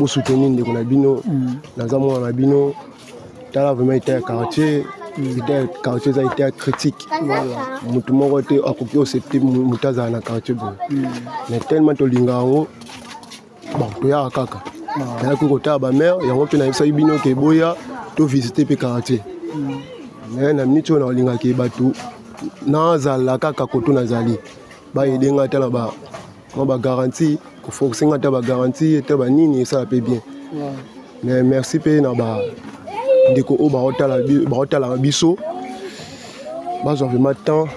Bosoutenir ndeko na bino. Naza mwana na bino. Tala vraiment état ya quartier. État ya quartier eza état ya critique. Motu moko te akoki accepter motu azala na quartier boye. Mais tellement tolinga yango, bon, toyaka kaka. Nayaki kotala bamare yango mpe nayebisaki bino ke boya tovisite mpe quartier. Mais na miniti oyo nalingaki bato nazala kaka koto nazali, baaider nga ata na ba mwa bagarantie, koforce nga ata bagarantie ata banini, esala mpe bien. Mais merci mpe na bandeko oyo baotalaka biso, bazwa vraiment temps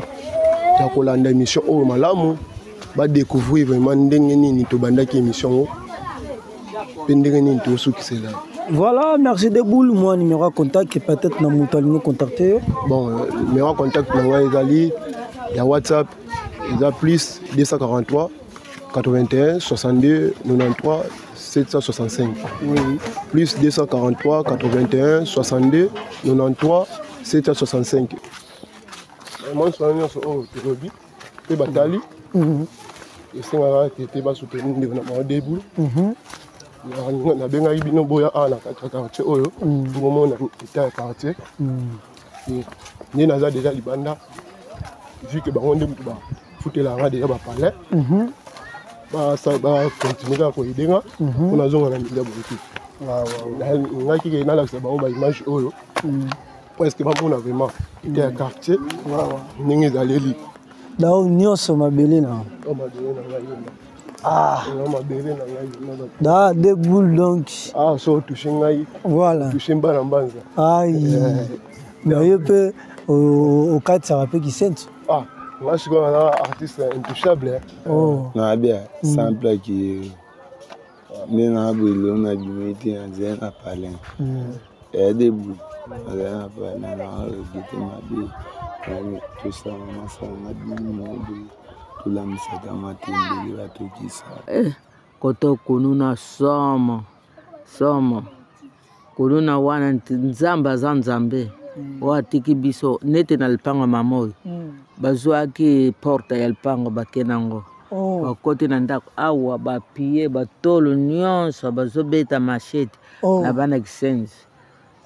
ya kolanda émission oyo malamu, badécouvrir vraiment ndenge nini tobandaki émission yango mpe ndenge nini tosukisela. Voilà, merci Deboul. Moi, numéro ya contact, peut-être na moto alingi contacter yo. Bon, numéro ya contact na ngai ezali ya WhatsApp, eza plus 243 81 62 93 765. Plus 243 81 62 93 765. Nyonso nyonso oyo tolobi mpe batali, esengaka te te basoutenir ndeko na bango Deboul. Nabengaki bino boya awa na kati ya quartier oyo, bomona état ya quartier nde naza déjà libanda, vu que bango nde moto bafutelaka déjà bapalais, bacontinue kaka koaider nga mpo nazonga na media boye te. Ngai keke nalakisa bango baimage oyo presque bamona vraiment état ya quartier ndenge ezaleli. Dao nyonso mabele na Mabele na ngai. Ah, mabele na ngai. Da Deboul donc. Ah, so touche ngai. Voilà. Touche mbana mbanza. Ai, na ye mpe okatisaka mpe kisenso. Ah, nga sikoyo naza artiste intouchable. Oh. Na bien simple ki nde na boye lelo nabimi te, nazali na palin ya Debout, nazali na palin na regretter mabe tosala masala na bino moko boye, tolambisaka matembele, batokisa. Koto kuluna, somo somo kuluna wana. Nzambe aza Nzambe oyo atiki biso neti na lipango. Mama oyo bazwaki porte ya lipango, bake nango. Bakoti na ndako awa, bapie batolo nyonso, bazobeta machette na bana kisenzi.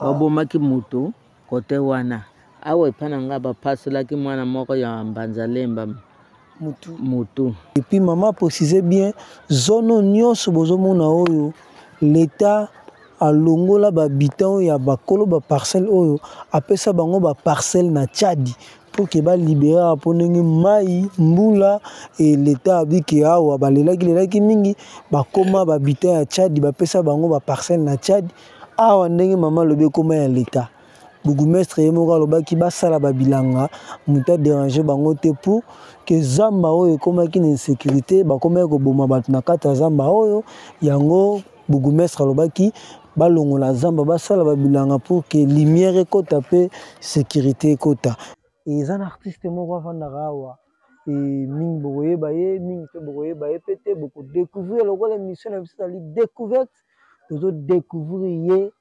Babomaki motu kote wana awa epa na ngai, bapasolaki mwana moko ya Mbanza Lemba mutu. Mutu. Et puis mama précise bien, zone nyonso bozomona oyo, l'État alongola bahabitant oyo ya bakolo baparcelle oyo, apesa bango baparcelle na Tchadi pour ke balibérer, mpo ndenge mai mbula e l'État abiki awa, balelaki lelaki mingi, bakóma bahabitant ya Tchadi, bapesa bango baparcelle na Tchadi awa. Ndenge mama alobi, ekóma ya l'État. Bourgmestre ye moko alobaki basala babilanga, moto adérange bango te, pour ke zamba oyo ekomaki na insécurité, bakomaki koboma bato na kati ya zamba oyo. Yango bourgmestre alobaki balongola zamba, basala babilanga pour ke lumière ekota mpe sécurité ekota. Eza na artiste moko avandaka awa e, mingi bokoyeba ye, mingi mpe bokoyeba ye mpe te, bokodécouvrir lokola émission na biso ezali découverte, tozodécouvrir ye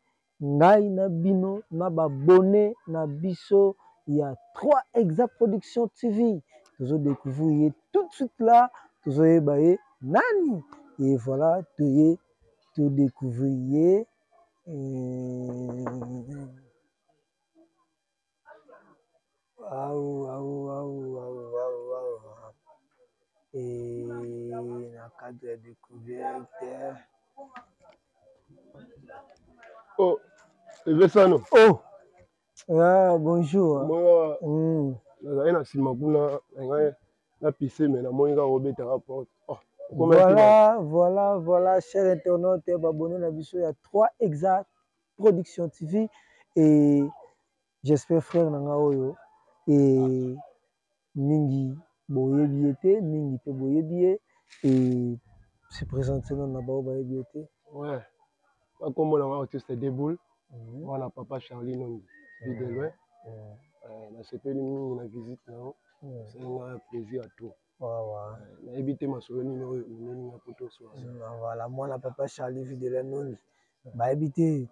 ngai na bino na babone na biso ya 3 Exact Production TV. Tozodécouvrir ye tout de suite là, tozoyeba ye nani. Et voilà, toye todécouvrir ye. Au, au, au, au, au, au. Et na cadre ya découverte. Oh, Evesano. Oh, ah, bonjour. Moi, nazali na nsima kuna na ngai na pise, me namoni kaka obetaka porte. Oh, Voilà, cher internaute, abonné na biso ya 3 Exact Production TV. Et j'espère frère na nga oyo et mingi boyebi ye te, mingi mpe boyebi ye et se présente nano na bao bayebi ye te. Ouais, bakombo na nga artiste Deboul, wana papa Charlie Nongi, vie de loin. Nasepeli mingi na visite na yo, esalinga plaisir à tout. Nayebi te masolo nini oyo omemi nga po toswa. Voilà, mwana papa Charlie Videla Nongi, bayebi te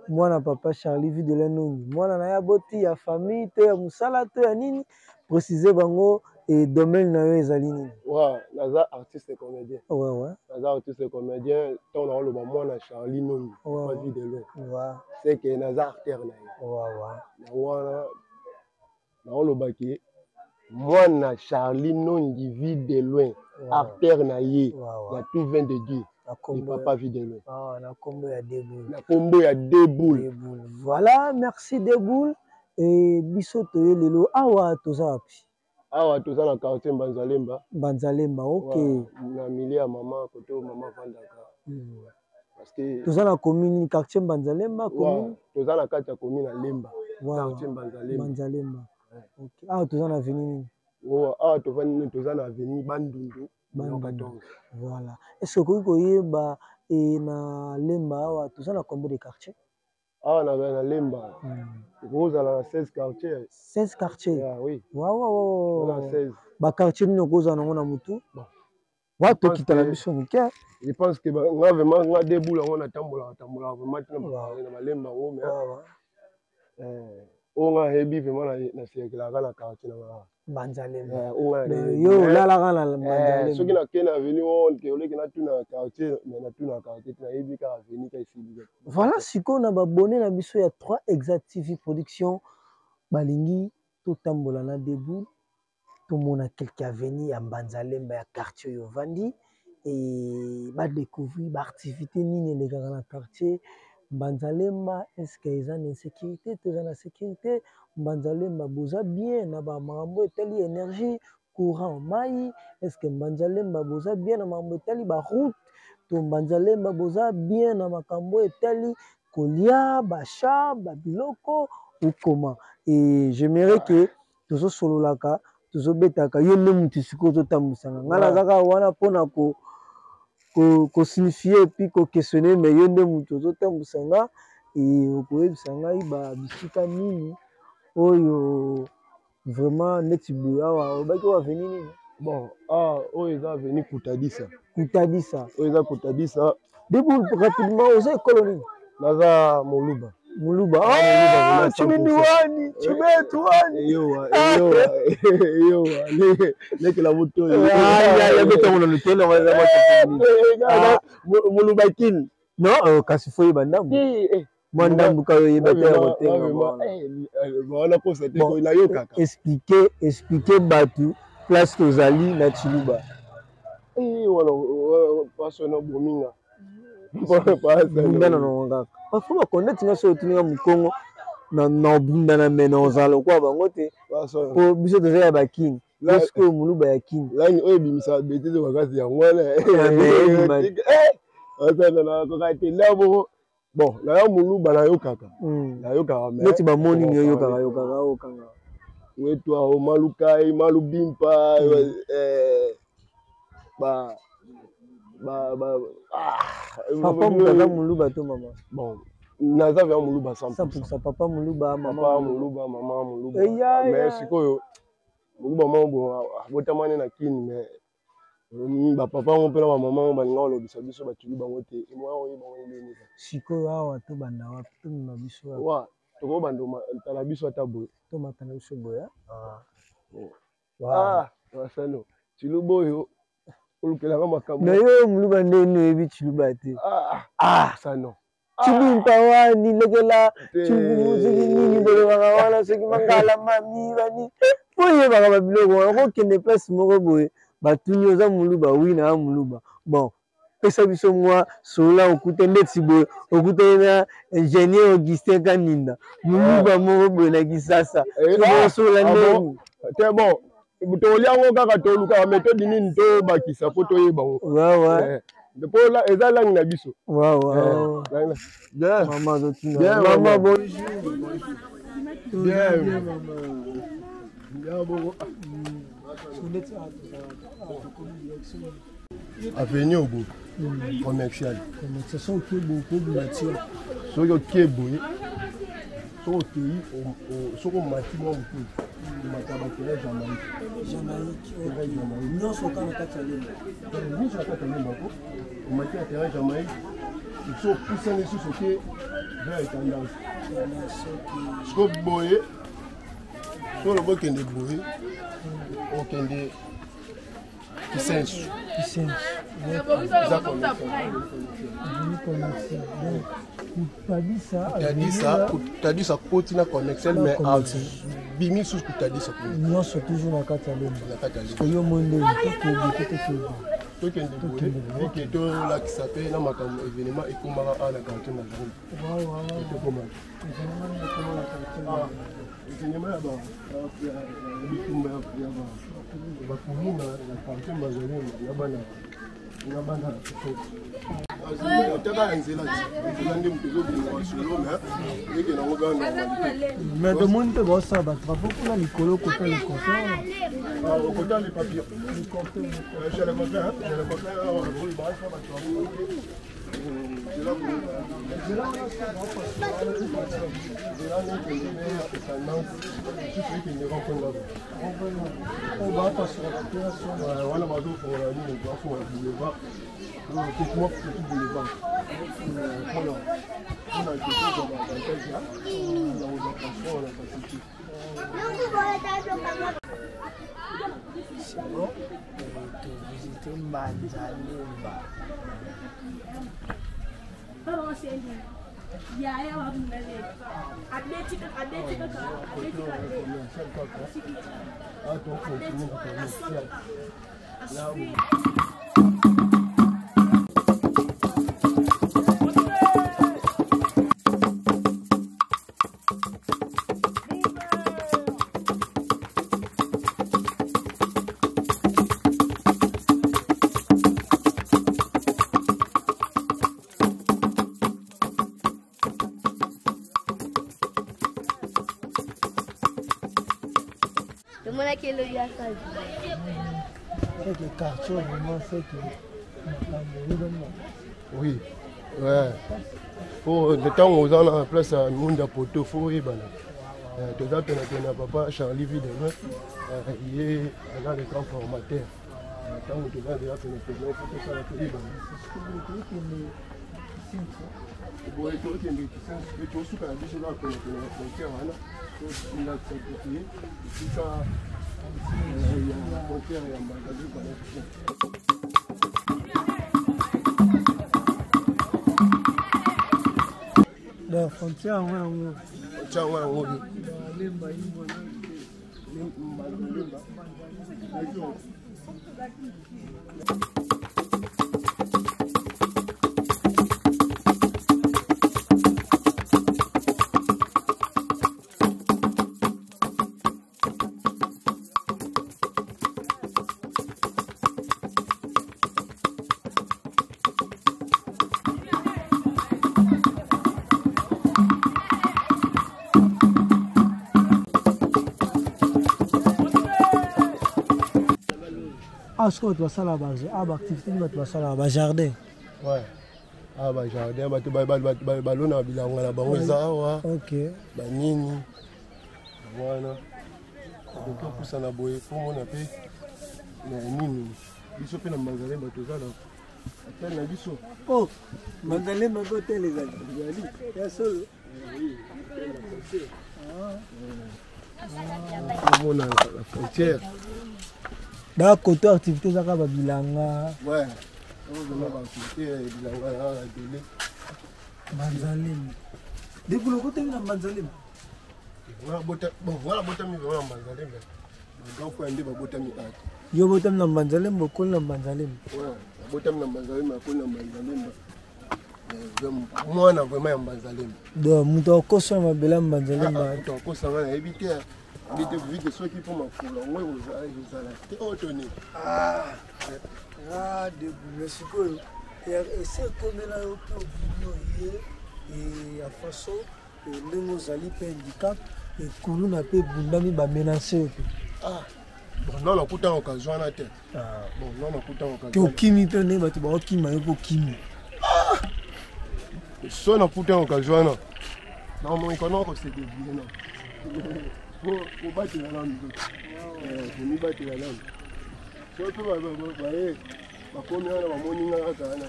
mwana papa Charlie Videla Nongi, mwana na ye aboti ya famille to ya mosala to ya nini, précise bango. E domaine na yo ezali nini? Ouais, naza artiste comédien. Ouais. Naza artiste comédien, ntango nakoloba mwana Charlie Nongi, Ouais, papa vie de loin. Ouais. C'est que naza acteur na ye. Ouais. Yango wana nakoloba ke mwana Charlie Nongi vie de loin, acteur na ye ya tout vient de Dieu. Na Le kombo papa vie de loin. Ah, na kombo ya Deboul. Na kombo ya Deboul. Deboul. Voilà, merci Deboul. Et biso toye lelo awa toza wapi? Awa toza na quartier Mbanzalemba. Mbanzalemba, OK. Ouais, na milieu ya mama, kote oyo mama avandaka. Parce que toza na commune quartier Mbanzalemba, commune. Ouais, toza na kati ya commune ya Lemba. Ouais, quartier Mbanzalemba. Mbanzalemba. OK. Awa toza na avenue nini? Ouais, awa tovandi toza na avenue Bandundu. Bandundu. Voilà. Est-ce que okoki koyeba e na Lemba awa toza na combien de quartiers? Awa na Lemba. Okozala na 16 quartiers. 16 quartiers. Yeah, oui. Wa. Toza na 16. Ba quartier nini okozala nango na mutu? Bon. Wa tokita na biso moke. Je pense que nga vraiment nga Deboul yango natambolaka tambolaka vraiment tina na balemba yango, mais oyo nga nayebi vraiment nasekelaka na quartier na nga. Mbanzalemba. Oyo nga Yo olalaka na Mbanzalemba. Soki nakei na avenue oyo ke oleki natuna quartier, mais natuna quartier te, nayebi kaka avenue ka esili. Voilà, sikoyo na babone na biso ya 3 Exact TV Production balingi totambola na Deboul, tomona quelque avenue ya Mbanzalemba ya quartier oyo ovandi et badécouvrir baactivité nini elekaka na quartier Mbanzalemba. Est-ce que eza na insécurité to eza na sécurité? Mbanzalemba boza bien na bamakambo etali énergie, courant, mai? Est-ce que Mbanzalemba boza bien na makambo etali baroute to Mbanzalemba boza bien na makambo etali kolia, bacha, babiloko ou comment? Et j'aimerais que tozosololaka, tozobetaka, yo nde mutu sikoyo ozotambwisanga ngai, naza kaka wana mpona kosignifie epuis koquestionne, mais yo nde mutu ozotambwisa nga e okoyebisa ngai babisika nini oyo vraiment neti boye. Awa olobaki oyo avenue nini? Bon, ah, oyo eza avenue Kutadisa. Kutadisa. Oyo eza Kutadisa. Deboul, rapidement, oza ekolo nini? Naza Moluba. Moluba. Ah, Ah, chibindi wani, chibetu wani. Eyowa, eyowa, eyowa, lekela moto. Yabetango na lutele. Moluba kini. Non, kasi fo oyeba ndambu, mwa ndambu kaka oyeba te ya kotenga. Wana kosa te, nayokaka. Explique bato place tozali na Chiluba. Wana pasona bominga. Bunda na nango kaka, parfois bakondeti nga soki otuninga mokongo na obunda na me na ozala lokola bango te, po biso toza ya bakini, sikoyo moluba ya kini. Langi oyo ebimisaka betise makasi yango wana nakoka te nda moko. Bon, naya moluba, nayokaka, nayokaka. Neti bamoni nini oyokaka, yokaka, okanga? Wetwa omalukai malubimpa ba ba ba Papa moto aza moluba to mama? Bon, naza vraiment moluba 100%. Papa moluba, mama? Papa moluba, mama moluba, mais sikoyo moluba moko bo abotamani na kini, mais bapapa yango mpe na bamama yango balinga kolobisa biso batuli bango te, moya oyeba ngo ndeni. Sikoyo awa tobanda wapi? Tomema biso wapi? Wa tokobanda tala biso ata boye. Tomata na biso boye. Ah, masano Chiluba oyo olukelanga makambo. Na yo moluba ndeni oyebi Chiluba te? Ah, sano. Chibimpa wani, lekela chibu, soki nini bolobaka wana, soki mangala mami bani, po oyebaka babiloko wana. Okokende place moko boye, batuni oza moluba? Oui, na ya moluba. Bon, pesa biso mwa solola, okute ndeti boye, okutani na ingénieur Augustin Kaninda, moluba moko boye na Kisasa, solola ndeni? Te, bon, tolia yango kaka, tolukaka méthode nini tobakisa mpo toyeba ngo, mpo eza langue na biso. Mama azotuna. Mama, bonjour. Bien, bien, bongo. Avenue obo commercial. Soki okobima tia. Soki okie boye, soki okei, soki omati mwa moke, omata baterrain Jamaïque. Jamaïque nyonso kaka na kati ya Lemba? Nyonso na kati ya Lemba ko. Omati ya terrain Jamaïque, so opusani lisusu, oke vers tendance. Siko boye, so olobi okende boye, Okende Kisensu. Kisensu. Eza connexion. Donc, Kutadisa. Kutadisa, Kutadisa koti na connexion mais abimi susu Kutadisa kuna. Nyonso toujours na kati ya Lemba. Na kati ya Lemba. Yo monde tokende tokende. Tokende boye, eke tolakisa mpe na makambo événement ekomaka awa na quartier Mazarine. Tokoma. Événement ya bitumba ya bakuluna na quartier Mazarine na bana na bana otaka ya nzela eza nde moto ezobima masolo me eke nango kaka normalité. Mais tomoni mpe baosala batravaux kuna likolo kota lecoteur. Kota le papier. Chez le copain, chez le copain, basala batravaux. Nzela ekende wana bazofongola nini, bafongola boulevard, petit boulevard mpona mpona kozwa baavantage ya kozwa transport na facilité. C'est bon, tovisite Mbanza Lemba. Commercial. Tomonaki elobi ya kazi. C'est que quartier vraiment, c'est que makambo oyebani. Oui, ouais. Po ntango oza na place ya Munda Poto, fo oyebana. Toza penepene ya papa Charlie Videme, ye aza le grand formateur. Ntango toza deja penepene, fo tosala toyebana. Boye tokende Kisensu mpe tosuka na biso kaka penepene ya frontière wana, tolakisa toke esika ya frontière ya Mbandaka na Kisensu. La frontière yango yango. Frontière yango yango. Lemba imbwa. Lemba. Awa sikoyo bato basalaka baactivité nini? Bato basalaka bajardin. Ouais. Awa bajardin, bato balona bilanga na bango eza awa. Ok. Banini wana okoki kopusana boye mpo mona mpe na nini. Biso mpe na Mbanzalemba toza na hotel na biso. Oh, Mbanzalemba mpe hotel ezali? Ezali. Ya solo? Omona la frontière. Da koto activité ezaka babilanga. Ouais, oyo vraiment baactivité ya bilanga na ebele. Mbanzalemba depuis lokotemi na Mbanzalemba. Bon, wana botami vraiment na Mbanzalemba, bagrand frère nde babotami ate. Yo botami na Mbanzalemba, okoli na Mbanzalemba? Ouais, babotami na Mbanzalemba, akoli na Mbanzalemba, mwana vraiment ya Mbanzalemba. Donc moto akosa na mabele ya Mbanzalemba? Moto akosanga nayebi te, yebi te, vike soki mpo makolo yango ekozala te oyo toni. Mais sikoyo ese ekomela yo mpe obimi oye ya façon ndenge ozali mpe handicap, ekuluna mpe ebundami, bamenace yo mpe? Ah bon, non, nakuta occasion wana te. Bon, non, nakuta te. Occasion Okimi mpe ndenge bato baokima, yo mpe okimi? So nakuta occasion wana, namoniko na kose dévier na po kobatela nanu nzoto, komibatela nanu. So mpe baye bakomi wana, bamoni nga kaka wana.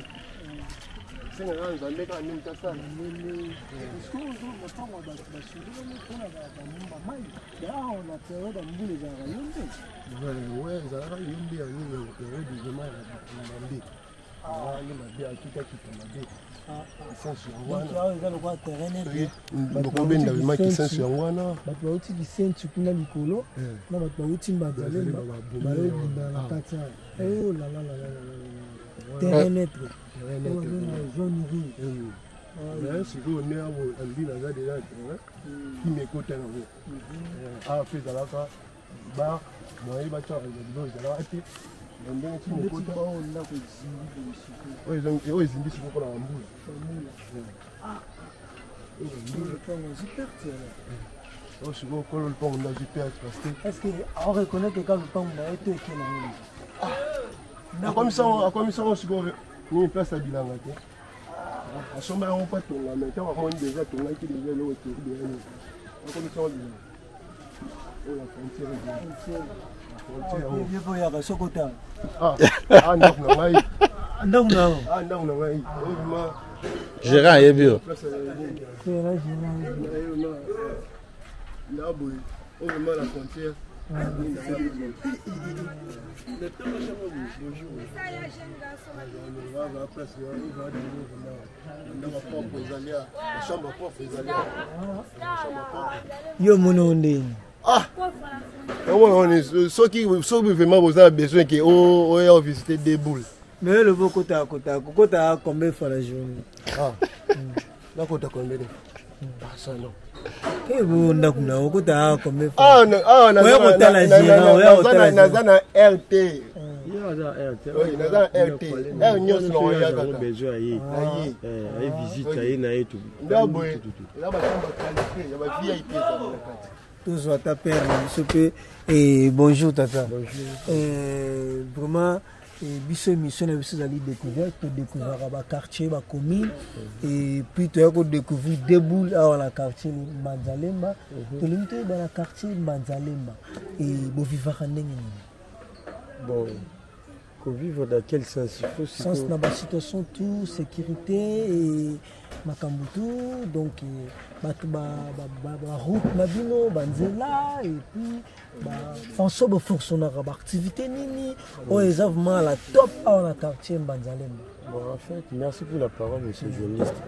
Esengaka Nzambe kaka nde moto asala. Ezalaka yo nde ya nini yango vraiment ya mabe, nde mabe akitakita mabe kisensu yango wana. Eza lokola terrain nete. Bokobenda vraiment kisensu yango wana. Bato bauti Kisensu kuna likolo na bato bauti Mbanzalemba bayobima na kati awa. Oh la la la la la, terrain neutre, zone rouge. Mais sikoyo nde awo andi naza deja terrain kimi ekota yango awa mpe ezalaka bar moye batiaka biloko, ezalaka te na ndenge kimi ekota. Oyo ezimbi sikoyo mpona bambula. Oyo sikoyo kolo lupango nde azwi perte parce que Est ce que aoreconnaître kaka lupango na ye to ekela nini? Akomisango sikoyo nini, place ya bilanga te. Asomba yango mpo atonga, mais ntango akomoni deja atongaki deja eloko ekei deja nini, akomisango bilanga. Oyo la frontière, frontière. Ye oyaka soki otala. Ah, ndako na ngai. Ndako na yo. Ah, ndako na ngai oyo vraiment. Gérant ayebi yo. Place ya na boye, oyo vraiment la frontière. Place ndako propre ezali, chambre propre ezali, chambre propre. Yo moni o ndeni? Ah, soki vraiment boza na besoin ke oya ovisite deux boules. Mais yo lobi okotaka kotaka kokotaka combien fois la journée? Ah, nakota combien de ah, ça non. Ke bo ndako na okotaka combien fois? Ah, ah, Oya kotala gérant, oya kotala. Naza na RT. Oui, naza na RT r nyonso na oya kaka. Besoin aye. Na ye. Aye visite, aye na ye. Nda boye eza bachambre qualité ya ba VIP ezali na kati. Tozwa ata père na biso mpe. Bonjour tata. Vraiment, biso émission na biso ezali découverte. Todécouvraka baquartier, bacommune, et puis toya kodécouvrir deux boules awa na quartier Mbanzalemba. Tolingi toyeba, na quartier Mbanzalemba bovivaka ndenge nini? Bon, kovivre dans quel sens? Il faut Sens na basituation tout, sécurité et makambo tout. Donc bato, baroute na bino, banzela, et puis bafaçon bofonctionnaka, baactivité nini oyo eza vraiment à la top awa na quartier Mbanzalemba? Bon, en fait, merci pour la parole, monsieur le journaliste.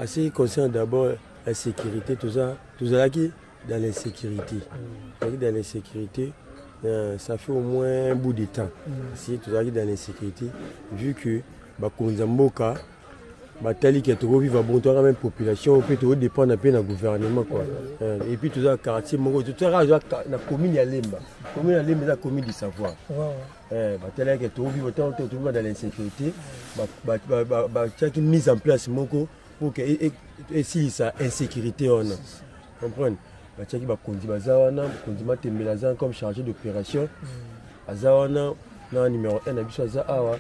En ce qui concerne d'abord la sécurité, tout ça, tout ça qui dans l'insécurité. Tout dans l'insécurité, ça fait au moins un bout de temps. Si tout ça qui dans l'insécurité, vu que bakonza mboka batali ke tokovivre bon, toka même population mpe tokodépendre mpe na gouvernement quoi. Et puis toza quartier moko, toza na commune ya Lemba. Commune ya Lemba eza commune du savoir. Batalaki tovivre ntango tovivre dans l'insécurité, batiaki mise en place moko pour que esilisa insécurité wana, comprendre. Batiaki bakonzi, baza wana, mokonzi Matembela aza comme chargé d'opération, aza wana na numéro 1 na biso aza awa,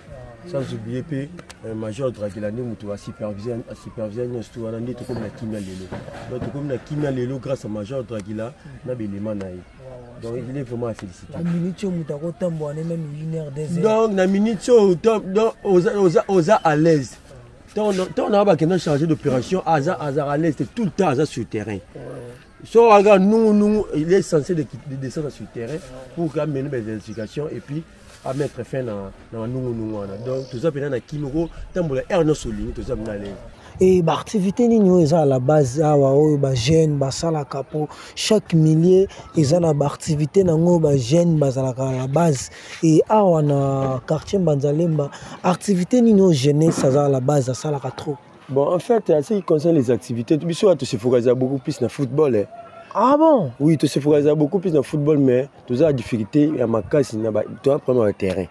sans oublier mpe major Dragela nde moto asupervise nyonso to wana. Nde tokomi na kimia lelo. Donc tokomi na kimia lelo grâce à major Dragila na belema na ye. Donc il est vraiment à féliciter. Na minute oyo moto akotambola ne même une heure, 2 heures. Donc na minute oyo, donc oza à l'aise. Ntango na bakenda chargé d'opération aza à l'aise tout le temps, aza sur terrain. So regarde, nous, nous, il est censé de descendre sur le terrain pour amener des investigations et puis à mettre fin na nungu nungu wana. Donc toza mpenza na kimoko, tambola aire nyonso olingi, toza mpenza à l'aise. E baactivité nini oyo eza à la base awa, oyo bajeune basalaka? Po chaque milieu eza na baactivité nango oyo bajeune bazalaka à la base. E awa na quartier Mbanzalemba, activité nini oyo jeunesse aza à la base, asalaka trop? Bon, en fait, en ce qui concerne les activités, biso to se focaliser beaucoup plus dans le football, hein. Ah bon? Oui, to se focaliser beaucoup plus dans le football, mais toza la difficulté ya makasi na toza problème ya terrain.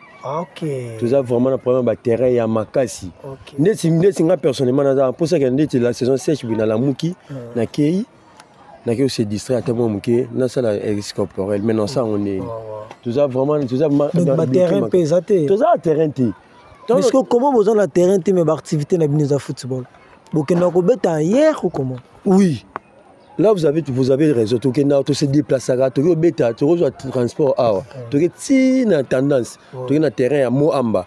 Toza vraiment na problème ya terrain ya makasi. Ndeti nga personnellement naza mposaka ndeti la saison sèche boye, nalamuki, nakei ose distraire ata mwa moke, nasala exercice corporel, mais nasala yango ndeni. Toza vraiment, toza Donc baterrain mpe eza te? Toza na terrain te. Parce que comment boza na terrain te, mais baactivité na bino eza football, bokenda kobeta ailleurs ou comment? Oui, là vous avez raison. Tokenda, tose déplaçaka, toki obeta, tokozwa transport awa, toke ti na tendance, toke na terrain ya Moamba.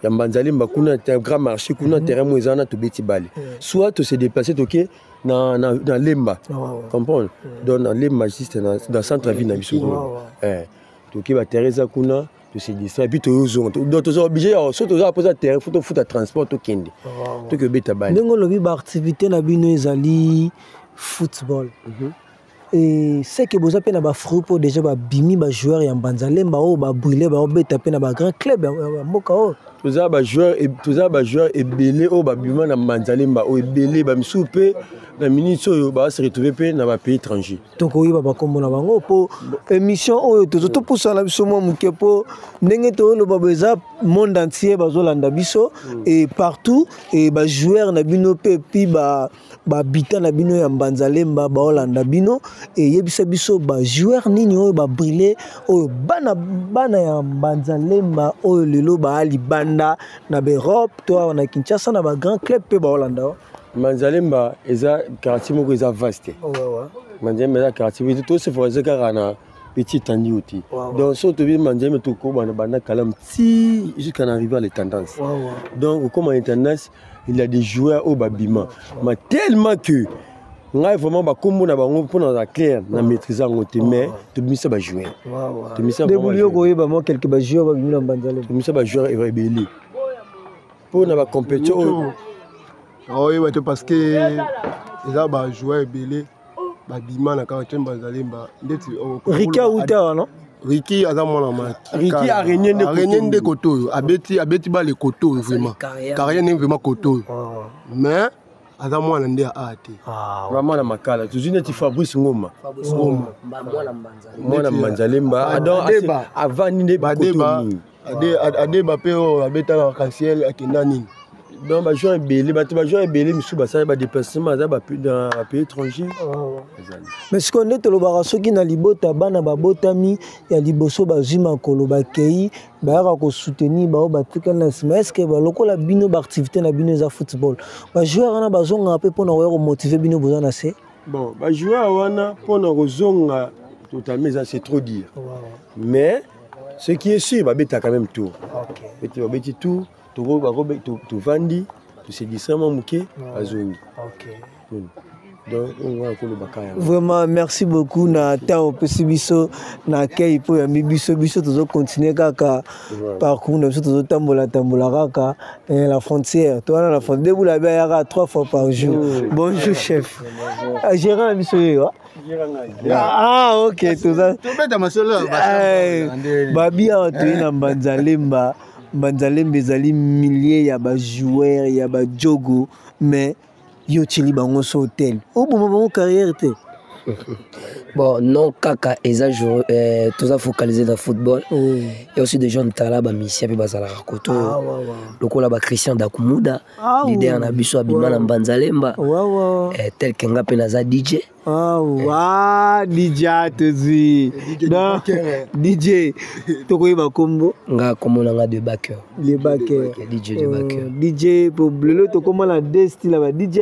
Ya Mbanzalemba kuna, grand marché kuna, terrain mo eza wana, tobeti balle. Soit to se déplacer, toke na Lemba, comprendre? Donc na Lemba, juste na centre ville na biso kuna, toke baterrain eza kuna, tose distrait et puis toyozonga. Donc toza obligé, so toza mposa terrain, faut tofuta transport, tokende, toke obeta balle. Ndenge olobi, baactivité na bino ezali football et c'est que boza mpe na bafruit, mpo déjà babimi bajoueur ya Mbanzalemba oyo babrille, baobeta mpe na bagrand club ya mboka oyo. Toza bajoueur ebele oyo babima na Mbanzalemba oyo, ebele. Bamisusu mpe na minute oyo base retrouve mpe na bapays étranger. Tokoyeba bakombo na bango mpo émission oyo tozo topusana biso mwa moke, mpo ndenge toyoloba bo eza monde entier bazolanda biso et partout, et bajoueur na bino mpe puis bahabitant na bino ya Mbanzalemba baolanda bino. Eyebisa biso bajoueur nini oyo babrille, oyo bana bana ya Mbanzalemba oyo lelo baa libanda na baEurope to awa na Kinshasa na bagrand club mpe baolanda. Mbanzalemba eza quartier moko eza vaste. Mbanzalemba eza quartier, tose focaliser kaka na petit étendue oyo te. Donc so tobi Mbanzalemba, tokobana banda Kalamu ti jusqu'à arriver à l'intendance. Donc okoma intendance, il y a des joueurs oyo babima, mais tellement que ngai vraiment bakombo na bango, mpona na clair na maîtrise yango te, mais tobimisa bajoueur. Debuli, yo koyeba mwa quelque bajoueur babimi na Mbanzalemba? Tobimisa bajoueur ebele mpo na bacompétition oyo. Oyeba te, parce que eza bajoueur ebele babima na quartier Mbanzalemba ndeti. Riki auta wana. Riki aza mwana ma. Riki araignée nde. Araignée nde koto oyo abeti balle koto oyo, vraiment carrière nde vraiment koto oyo, mais aza mwana nde ya a te. Mwana Makala. Tozwi neti Fabrice Ngoma, mwana Mbanzalemba, donc avandi nde. Badeba, Adeba mpe oyo abetaka Arc-en-Ciel, akenda nini. Donc bajoueur ebele, bato bajoueur ebele misusu basali badéplacement, aza dans bapays étranger. Mais sikoyo nde tolobaka, soki na libota bana babotami ya liboso bazwi makolo, bakei, bayaka kosoutenir bao batikali na nsima. Est-ce balokola bino, baactivité na bino eza football, bajoueur wana bazongaka mpe mpona koya komotiver bino boza na se? Bon, bajoueur wana, mpona kozonga totalement, eza c'est trop dire, mais ce qui est sûr, babetaka même tour, babeti tour, tovandi, tosedisa mwa moke, bazongi. Donc oyo kolobaka yango. Vraiment merci beaucoup na temps opesi biso na accueil mpo yambi biso. Biso tozocontinue kaka parcours na biso, tozotambola tambola kaka la frontière to wana na frontière. Debula be ayaka trois fois par jour. Bonjour chef, gérant na biso yeyo. Ah ok, toza babi awa, toye na Mbanzalemba. Mbanzalemba ezali milieu ya bajoueur ya bajogo, mais yo otieli bango so hotel, oboma bango carrière te? Bon, non, kaka eza jour toza focalisé dans football. Et aussi des jeunes talents, bamusicien mpe bazalaka koto, ah, ouais, ouais. Lokola bachristien Dakumuda, ah, leader na biso, abima na Mbanzalemba, tel ke nga mpe naza DJ. Ah, wa DJ tozwi. Donc DJ, tokoyeba kombo? Nga kombo na nga De Baker. De Baker. DJ De Baker. DJ, po lelo tokóma na deux style ya ba DJ: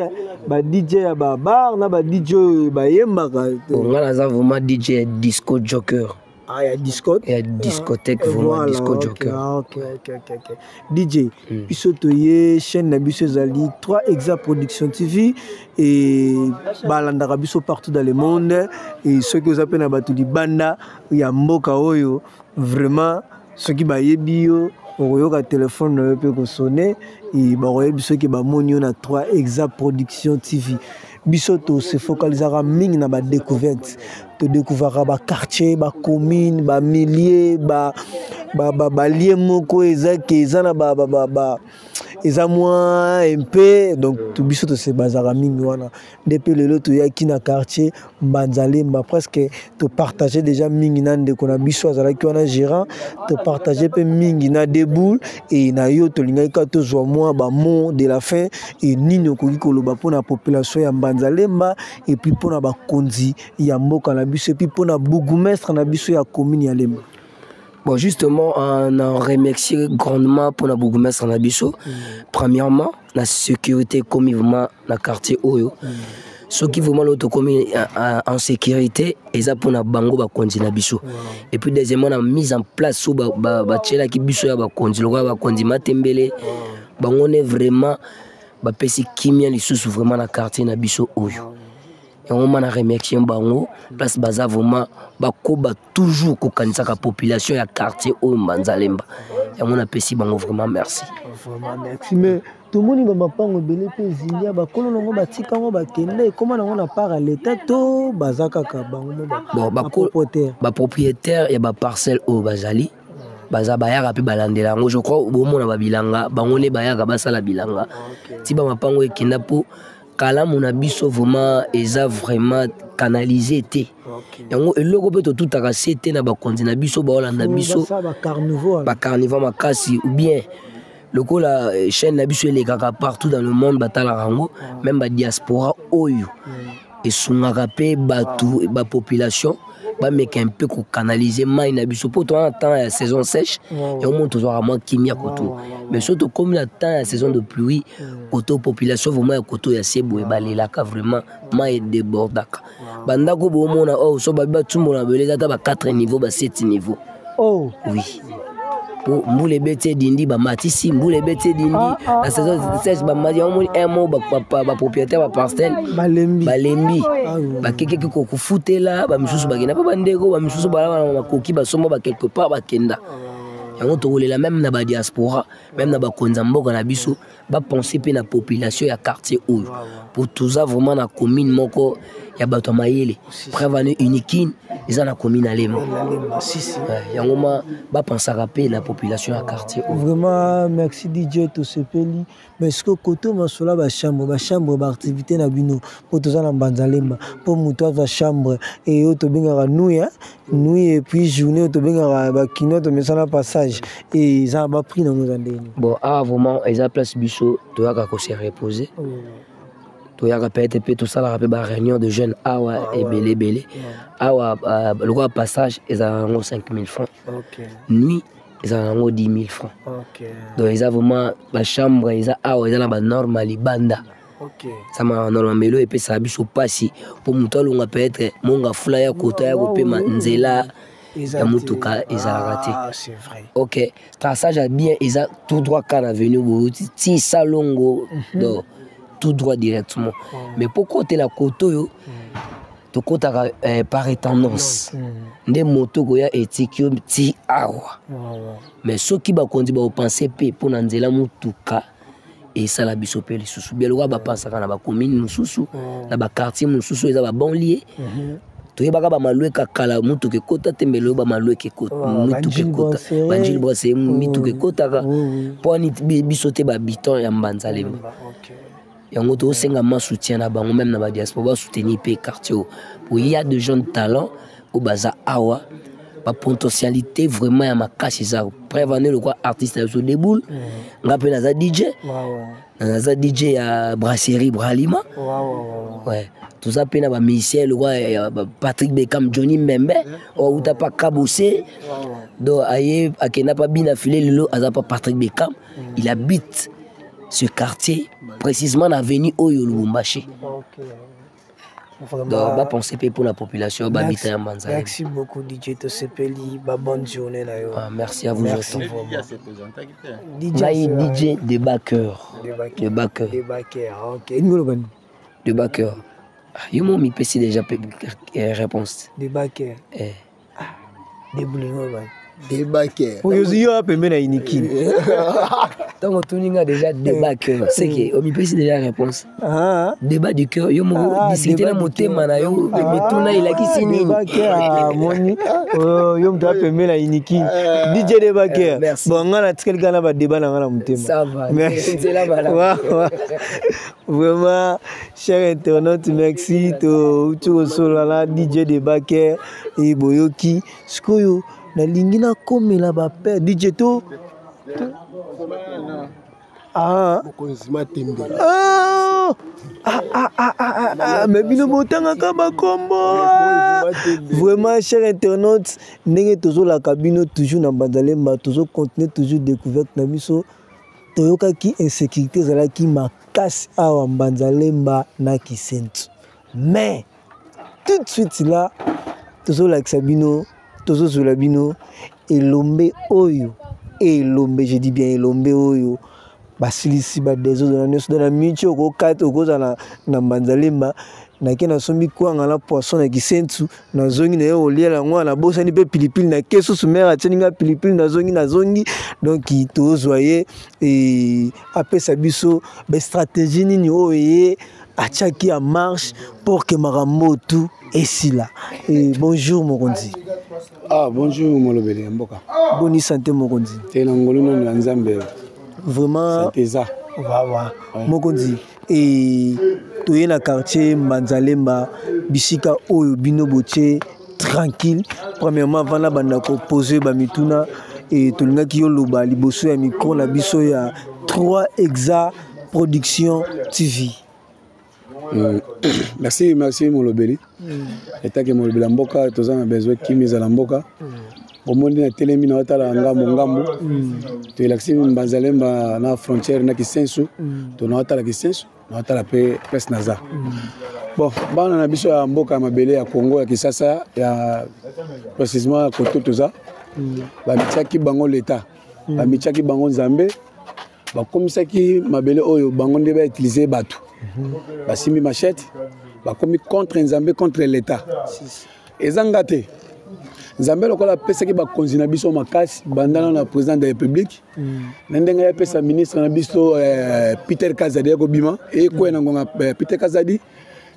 ba DJ ya babar na ba DJ oyo bayembaka. Nga naza vraiment DJ disco joker. Ah, ya disco. Ya discothèque, vraiment. Voilà, disco joker. Ok, DJ, biso toye, chaîne na biso ezali 3 Exa Production TV et balandaka biso partout dans le monde. Et soki oza mpe na bato libanda ya mboka oyo, vraiment soki bayebi yo, okoyoka telefone na yo mpe kosone, bakoyebi soki bamoni yo na 3 Exa Production TV. Biso tose focalisaka mingi na badécouverte, todécouvraka baquartier, bacommune, bamilieu, balieu moko eza ke eza na eza mwa mpe. Donc biso tose bazalaka mingi wana nde. Mpe lelo toyaki na quartier Mbanzalemba, presque topartage déjà mingi na ndeko na biso azalaki wana gérant, topartage mpe mingi na Deboul e na yo. Tolingaki kaka tozwa mwa bamot de la fin e nini okoki koloba mpona population ya Mbanzalemba, et puis mpona bakonzi ya mboka na biso, et puis mpona bourgmestre na biso ya commune ya Lemba. Bon, justement, on a remercié grandement pour la bourgmestre na biso. Premièrement, la sécurité comme vraiment dans le quartier oyo. Soki vraiment lelo tokomi en sécurité, eza mpona bango bakonzi na biso. Et puis deuxièmement, na mise en place oyo batielaki biso ya bakonzi, lokola bakonzi Matembele, bango ne vraiment bapesi kimia lisusu vraiment na quartier na biso oyo. Yango ma na remercier bango place baza, vraiment bakoba toujours kokanisaka population ya quartier oyo Mbanzalemba. Yango napesi bango vraiment merci. Vraiment merci. Mais tomoni bamapango ebele mpe ezilia, bakolo nango batika yango bakende, ekóma nango na part ya leta to baza kaka bango mo? Bon, bapropriétaire. Bapropriétaire ya baparcelle oyo bazali, baza bayaka mpe balandela yango. Je crois bomona babilanga, bango nde bayaka basala bilanga ti bamapango ekenda, mpo kalamu na biso vraiment eza vraiment canalisé te. Yango eloko mpe totutaka se te na bakonzi na biso baolanda biso, bacarniveau makasi, ou bien lokola chaîne na biso elekaka partout dans le monde, batalaka yango, même badiaspora oyo esungaka mpe bato, bapopulation bameka mpe kocanaliser mai na biso, mpo toza na temps ya saison sèche. Yango moni tozwaka mwa kimia koto, mais soki tokómi na temps ya saison de pluie, koto population vraiment ya koto ya se boye balelaka vraiment, mai edébordaka bandako. Bomona oyo so babi batumbola bele, eza ata ba 4 niveau, ba 7 niveau. Oh. Oui, po mbula ebeti edindi, bamatisi, mbula ebeti edindi na saison sèche, bamati. Yango moni un mo bapropriétaire baparcelle balembi. Balembi, bakekeki kokufutela, bamisusu bakenda mpo bandeko bamisusu balaba na makoki, basomba ba quelque part, bakenda. Yango tokolela même na badiaspora, même na bakonzi ya mboka na biso, bapense mpe na population ya quartier oyo, po toza vraiment na commune moko ya bato ya mayele. Preuve ane, Unikin eza na commune Alemba. Yango ma bapensaka mpe na population ya quartier oyo. Vraiment merci DJ, tosepeli. Mais sikoyo kote masolo ya bachambre, bachambre, baactivité na bino, mpo toza na Mbanzalemba, mpo moto azwa chambre eyo tobengaka nuit, nuit et puis journée oyo tobengaka bakino, tomesana passage, eza na baprix nango eza ndeni? Bon, awa vraiment eza place biso toyaka kose reposer, toyaka peut-être mpe tosalaka mpe baréunion de jeunes awa ebele ebele awa. Lokola passage ezalaka yango 5000 francs, nuit ezalaka yango 10 000 francs. Donc eza vraiment bachambre eza awa, eza na banorme ya libanda, eza banorme melo epesaka biso mpasi, mpo moto alonga peut-être monga fula ya kota ya kopema, nzela ya motuka ezalaka te. Ok, traçage ya bien eza tout droit ka na avenue boyuti ti Salongo, donc tout droit directement. Mais mpo kotela kote oyo tokɔtaka par tendance nde moto koya etiki yo ti awa. Mais soki bakonzi bakopense mpe mpo na nzela motuka esala biso mpe lisusu bien, lokola bapensaka na bacommune mosusu, na baquartier mosusu eza babanlieue. Toyebaka bamalweka kala mutuka ekota te, mbele oyo bamalweka mituka ekota, banjili brase mituka ekotaka, mpo ani biso te bahabitant ya Mbanzalemba. Yango tosenga ma soutien na bango, même na badiaspora, basoutenir mpe quartier oyo, po y a de jeunes talents oyo baza awa, bapotentialité vraiment ya makasi eza. Preuve ane, lokwa artiste na biso Deboul, nga mpe naza DJ, naza DJ ya brasserie Bralima. Ouais, toza mpe na bamusicien lokwa Patrick Beckham, Johnny Mbembe oyo auta pa Kabose, donc aye akenda pa bina file, lelo aza pa Patrick Beckham. Il habite ce quartier, précisément na avenue oyo Lubumbashi. Donc bapense mpe pour la population babita ya Mbanza. Merci beaucoup DJ, tosepeli, ba bonne journée na yo. Ah, merci à vous. Merci. Ngai DJ de Baker. De Baker. De Baker, ok. Ngolo bani. De Baker, yo mo mipesi déjà réponse. De Baker. Eh. Deboul, ngolo bani. Debaker. Oyo yo pembe na Inikini. Ntango otuni nga déjà débat cœur, c'est que omipesi déjà réponse. Débat du cœur, yo moko discute na motema na yo, mituna elakisi nini? Moni yo moto apembe na Inikini, DJ Debaker. Bon, nga natikali kaka na badébat na nga na motema. Merci. Vraiment, cher internaute, merci. Touti kosolola na DJ Debaker e boyoki. Sikoyo nalingi nakomela bapere DJ to. Ah. Mokonzi Matembe. Ah! Ah, ah, ah, ah, ah, mais bino botangaka bakombo. Vraiment, cher internaute, ndenge tozolaka bino toujours na Mbanzalemba, tozocontinue toujours découverte na biso. Toyokaki insécurité ezalaki makasi awa Mbanzalemba na Kisentu. Mais tout de suite là, tozolakisa bino, tozozwela bino elombe oyo, elombe, je dis bien elombe oyo basilisi ba desordre na nyonso na miniti okokata, okozala na Mbanzalemba. Nake nasombi kwanga na poisson na Kisensu, nazongi na ye koliela yango, nabosani mpe pilipili na ke susu, mare atieli nga pilipili, nazongi nazongi. Donc tozwa ye e, apesa biso bastratégie nini oyo ye atiaki en marche pour que makambo tout esila. E, bonjour mokonzi. Ah, bonjour molobeli ya mboka. Boni santé, mokonzi? Te, na ngolu nano ya Nzambe. Vraiment. Santé eza. Wawa mokonzi, e toye na quartier Mbanzalemba, bisika oyo bino botie tranquille. Premièrement, vanda banda kopose bamituna e tolingaki yo loba liboso ya micro na biso ya 3 Exa Production TV. Merci, merci molobeli. Etake molobeli ya mboka, toza na besoin kimi ezala mboka. Bomoni na telemi na otala ngambo ngambo, toelakisi Mbanzalemba na frontière na Kisensu. To na otala Kisensu, na otala mpe place naza. Bon, bana na biso ya mboka ya mabele ya Congo ya Kisasa, ya précisement ya koto toza, bamitiaki bango leta, bamitiaki bango Nzambe, bakomisaki mabele oyo bango nde bautilize. Bato basimbi machette, bakomi contre Nzambe, contre l'état. Eza nga te. Nzambe lokola apesaki bakonzi na biso makasi, bandana na président de la République, na ndenge ayapesa ministre na biso Peter Kazadi ya kobima ekwea na ngonga, Peter Kazadi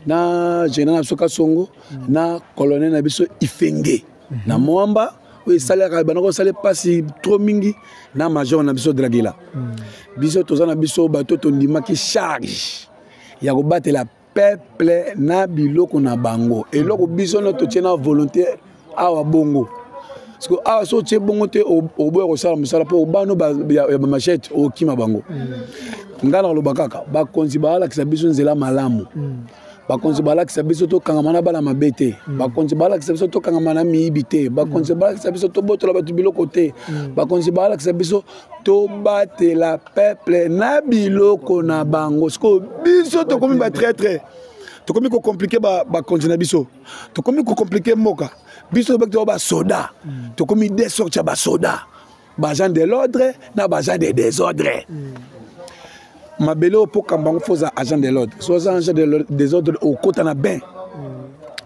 na général na biso Kasongo na colonel na biso Ifenge na Mwamba oyo esalaka banda kosala mpasi trop mingi, na major na biso Dragila. Biso toza na biso bato tondimaki charge ya kobatela peuple na biloko na bango. Eloko biso no totie na volonté awa bongo, parce que awa so otie bongo te, oboya kosala mosala mpo obano ya bamachete okima bango. Ngai na koloba kaka, bakonzi baalakisa biso nzela malamu. Bakonzi balakisa biso tokangama na bana mabe te. Bakonzi balakisa biso tokangama na miyibi te. Bakonzi balakisa biso tobotola bato biloko te. Bakonzi balakisa biso tobatela peuple na biloko na bango. Sikoyo biso tokomi batraître, tokomi kocompliquer bakonzi na biso, tokomi kocompliquer mboka. Biso tobaki toba basoda, tokomi deux sortes ya basoda: baagent de l'ordre na baagent de désordre. Mabele oyo mpo kamba yango, fo oza agent de l'ordre. So oza agent de désordre, okota na bain.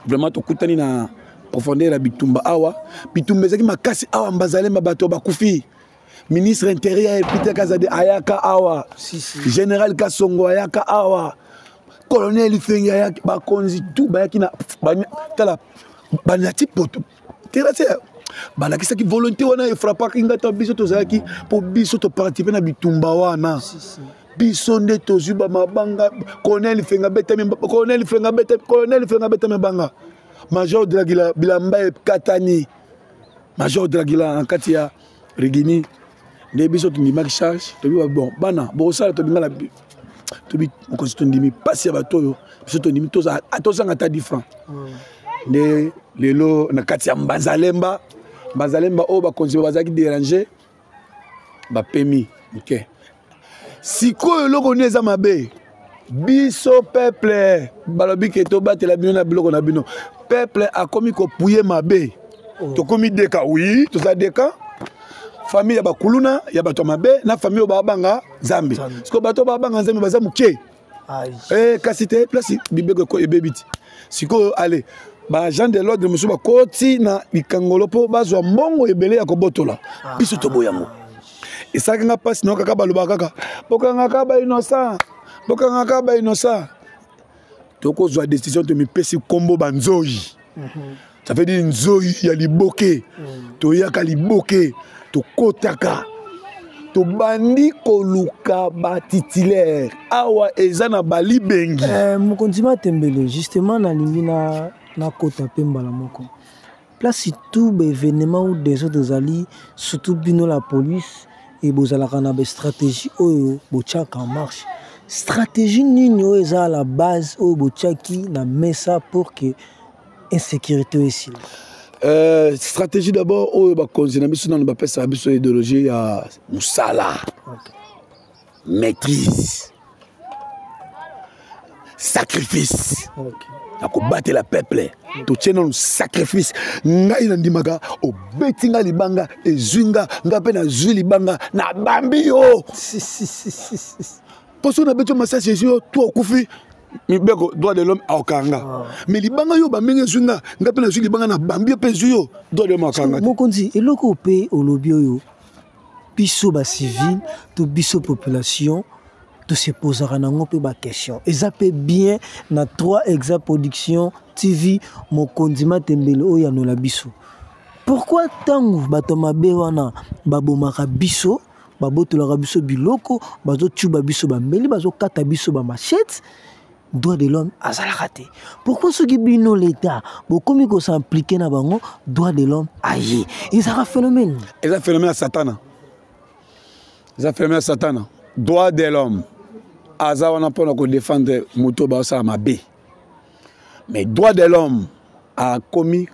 Vraiment, tokutani na profondeur ya bitumba awa. Bitumba ezalaki makasi awa Mbazalemba, bato bakufi. Ministre intérieur Peter Kazadi ayaka awa, général Kasongo ayaka awa, colonel Ifengi ayaki, bakonzi tout bayaki na tala banati poto terase, balakisaki volonté wana. Efrappaki ngai to biso tozalaki mpo biso toparticipe na bitumba wana. Biso nde tozwi bamabanga. Colonel Fenga betami, colonel Fenga betami, colonel Fenga betami banga, major Dragila bilamba ekatani, major Dragila na kati ya Rigini. Nde biso tondimaki charge, tobi bon, bana bokosala, tobingala, tobi mokonzi, tondimi mpasi ya bato oyo. Biso tondimi tozanga ata 10 francs. Nde lelo na kati ya Mbanzalemba, Mbanzalemba oyo bakonzi bazalaki déranger, bapemi moke. Sikoyo eloko nini eza mabe? Biso peuple, balobi ke tobatela bino na biloko na bino. Peuple akomi kopuye mabe. Tokomi deka, oui, toza deka, famille ya bakuluna, ya bato ya mabe, na famille oyo babanga Nzambe. Sikoyo bato oyo babanga Nzambe baza moke. Kasi te place bibeko ebebi ti sikoyo. Ale, baagent de l'ordre mosusu bakoti na likangolo mpo bazwa mbongo ebele ya kobotola. Biso toboya yango. Esalaki nga mpasi na kaka balobaka kaka bokangaka bainnocent, bokangaka bainnocent. Tokozwa décision, tomipesi nkombo banzoi. Ça veut dire nzoi ya liboke. Toyaka liboke, tokotaka, tobandi koluka batitulaire awa eza na balibengi. Mokonzi Matembele, justement nalingi na nakota mpe mbala moko place. Tout baévénement ou des autres ezali, surtout bino la police e bozalaka na bastratégie oyo botiaka en marche. Stratégie nini oyo eza la base oyo botiaki na mesa pour que insécurité oyo esila? Stratégie d'abord oyo bakonzi na biso nano bapesaka biso, idéologie ya mosala, maîtrise. Sacrifice ya kobatela peuple. Totie nanu sacrifice. Ngai nandimaka, obeti nga libanga, ezwi nga, nga mpe nazwi libanga, nabambi yo. Mpo soki nabeti yo masasi, ezwi yo to okufi, mibeko droit de l'homme akokanga. Mais libanga yo bambi nga, ezwi nga, nga mpe nazwi libanga, nabambi yo mpe ezwi yo, droit de l'homme akokanga te. Mokonzi, eloko mpe olobi oyo, biso bacivile to biso population tosepozaka nango mpe baquestion eza mpe bien na 3 Exa Production TV. Mokonzi Matembele oyo yanola biso, pourquoi ntango bato mabe wana babomaka biso, babotolaka biso biloko, bazotuba biso bambeli, bazokata biso bamachete, droit de l'homme azalaka te? Pourquoi soki bino l'état bokomi kos'impliquer na bango, droit de l'homme aye? Ezalaka phénomène. Eza phénomène ya Satana, eza phénomène ya Satana. Droit de l'homme aza wana mpona kodéfendre moto baosala mabe, mais droit de l'homme akomi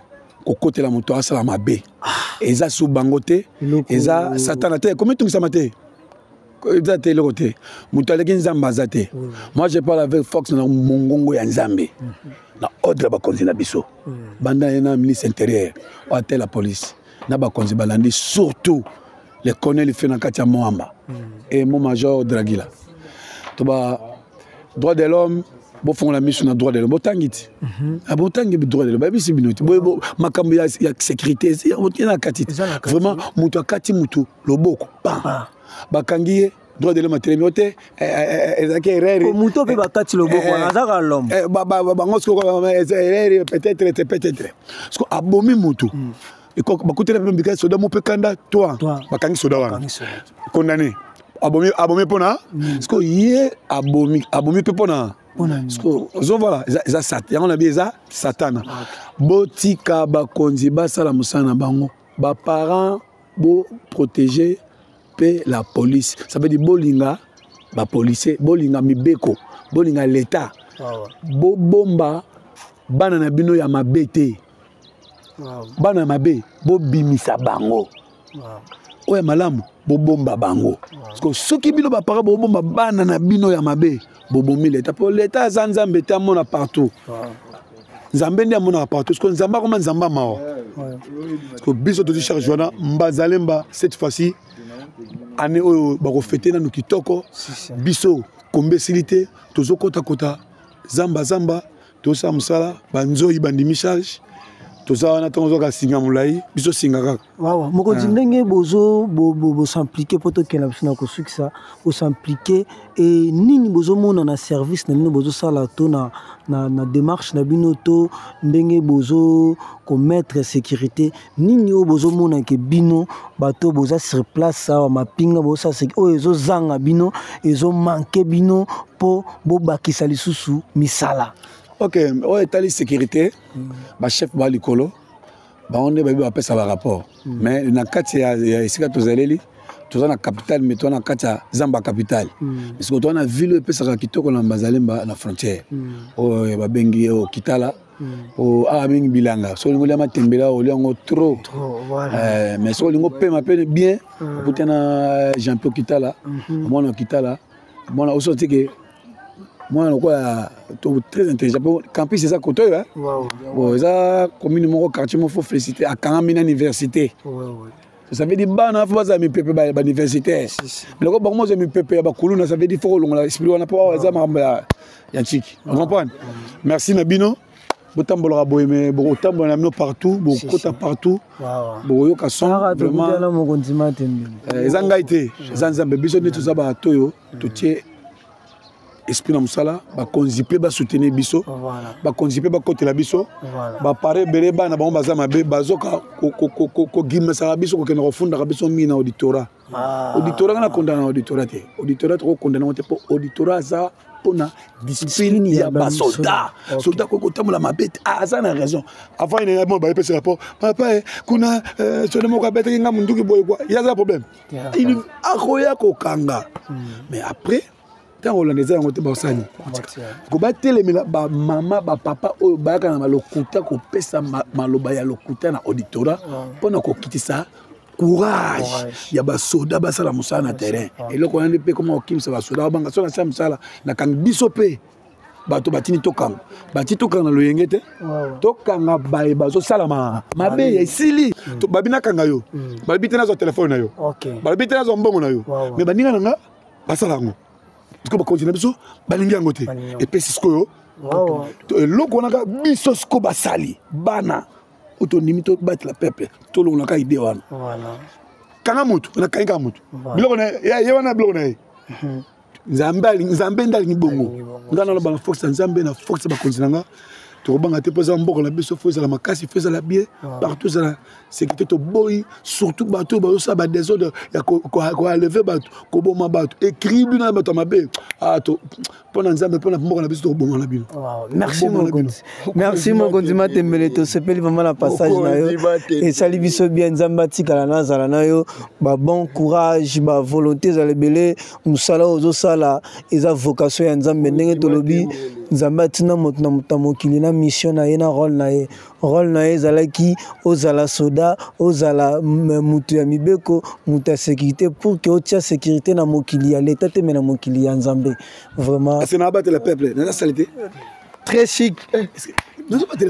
kokotela moto asala mabe. Eza su bango te, eza Satana te. Ekomi tungisama te, eza te eloko te. Moto aleki Nzambe aza te. Moi, je parle avec force na mongongo ya Nzambe, na ordre ya bakonzi na biso, banda ye na ministre intérieur oyo atela police na bakonzi balandi, surtout le colonel fe na kati ya Moamba et mon major Dragila. To ba droit de l'homme, bofongola miso na droit de l'homme. Botangi ti, botangi droit de l'homme, bayebisi bino ti makambo ya sécurité eza na kati ti. Vraiment, moto akati motu loboko, pam, bakangi ye, droit de l'homme atelemi o te ezalaki erreur. Moto mpe bakati loboko wana azaka l'homme. Bango sikoyo eza erreur, peut-être, peut-être siko abomi motu, bakutela mpe mbika soda mo mpe kanda toi, bakangi soda wana, condamné. Abomi, abomi mpona siko ye abomi, abomi mpe mpona siko ozo. Voilà, eza sat yango na bi, eza Satana. Botika bakonzi basala mosala na bango. Baparent, boprotéger mpe la police. Ça veut dire bolinga bapolicier, bolinga mibeko, bolinga l'état, bobomba bana na bino ya mabe te. Bana ya mabe, bobimisa bango. Oyo ya malamu, bobomba bango. Parce que soki bino baparent bobomba bana na bino ya mabe, bobomi leta, mpo leta aza Nzambe te, amona partout. Nzambe nde amonaka partout. Parce que Nzambe akoma Nzambe mawa. Parce que biso tozwi charge wana mbazalemba. Cette fois-ci, année oyo bakofete nanu kitoko. Biso kombe esili te, tozokotakota zamba zamba, tosala mosala. Banzoi bandimi charge, toza wana. Ntango ozwaka singa molai, biso singa kaka. Wawa mokonzi, ndenge bozo bos'impliquer mpo tokenda biso na kosukisa, bos'impliquer e nini bozomona na service na bino bozosala to na démarche na bino to ndenge bozo komettre sécurité, nini oyo bozomona ke bino bato boza sur place awa, mapinga bozosala, oyo ezozanga bino, ezomanquer bino mpo bobakisa lisusu misala? Ok, oyo etali sécurité, bachef ba likolo, bango nde bayebi, bapesa barapport. Mais na kati ya esika tozaleli, toza na capitale, mais toza na kati ya zamba capitale, parce que toza na ville oyo epesaka kitoko na Mbazalemba, na frontière oyo babengi oyo Kitala, oyo awa mingi bilanga. Soki olingi olia matembele, olia yango trop, mais soki olingi opema mpe bien, okuti na Jean Pierre Kitala, mwana Kitala, mwana oso tike, mwana lokola très intelligent, po campus eza kote oyo. Bon, eza commune moko, quartier moko, faut féliciter, akangami na université. Ça veut dire bana fo bazala mipepe bauniversitaire, biloko bango mozwa mipepe ya bakuluna. Ça veut dire fo kolongola esprit wana, mpo awa eza makambo ya ntiki. Comprendre? Merci na bino. Botambolaka boye, me bokotambola na bino partout, bokokota partout, bokoyoka son. Vraiment, eza ngai te, eza Nzambe. Biso nde toza bato oyo totie esprit na mosala. Bakonzi mpe basoutenir biso, bakonzi mpe bakotela biso. Bapare ebele, bana bango baza mabe, bazoka kogimisaka biso, kokende kofundaka biso mingi na auditorat. Auditorat, nga nakondana na auditorat te. Auditorat tokokondana ngo te, mpo auditorat aza mpona discipline ya basoldat. Soldat koki kotambola mabe te, aza na raison. Avant ine mo bayepesi rapport, papa kuna soldat moko abetaki nga munduki boye kwa, ye aza problème, akoya kokanga. Mais après, ntango olanda eza yango te, basani ko batelemela bamama, bapapa oyo bayaka na malokuta, kopesa maloba ya lokuta na auditorat mpona kokitisa courage ya basoda basala mosala na terrain. Eloko wana nde mpe koma kokimisa basoda, babanga so nasala mosala, nakangi biso mpe. Bato batindi tokanga, batindi tokanga na loyenge te, tokanga baye bazosalama mabe ya esili. Babi nakanga yo, balobi te nazwa telefone na yo, balobi te nazwa mbongo na yo, mais baninga na nga basala yango. Sikoyo bakonzi na biso balingi yango te, epesi sikoyo eloko wana kaka biso sikoyo basali bana oyo tondimi tobatela peuple, tolongolaka ide wana. Kanga motu, nakangi kaka motu, biloko na ye wana, biloko na ye. Nzambe, Nzambe nde alingi bongo. Nga naloba na force ya Nzambe, na force ya bakonzi na nga, tokobanga te, mpo eza mboka na biso. Fo ezala makasi, fo ezala bien partout, ezala sécurité. Toboyi surtout bato oyo bazosala badésordre ya koenlever bato, koboma bato, écrit bino na bato ya mabe. Mpo na Nzambe, mpo na mboka na biso, tokoboma na bino. Merci mokonzi, merci mokonzi Matembele. Tosepeli vraiment na passage na yo, esali biso bien. Nzambe atikala nazala na yo, babon courage, bavolonté ezala ebele. Mosala oyo ozosala eza vocation ya Nzambe. Ndenge tolobi, Nzambe atinda moto na moto na mokili na mission na ye, na rôle na ye. Rôle na ye ezalaki ozala soda, ozala moto ya mibeko, moto ya sécurité, pour que otia sécurité na mokili ya leta te, me na mokili ya Nzambe vraiment. Ase na abatela peuple, naza sali te. Très chic.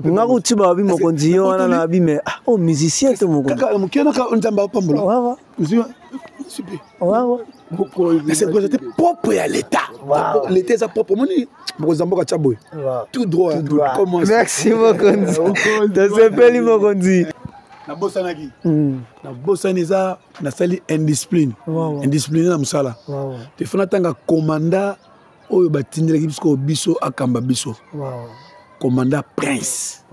Nga kuti babi mokonzi yo wana na abi, mais ah, oh, musicien te mokonzi. Kaka moke naka, Nzambe apambola. Eza te propre ya l'état, l'état eza propre. Omoni mokonzi ya mboka tya boye, tout droit. Merci mokonzi, tosepeli mokonzi. Nabosanaki, nabosani, eza nasali indiscipline, indiscipline na mosala. Te fo natanga commanda oyo batindelaki biso, biso akamba biso, commanda Prince.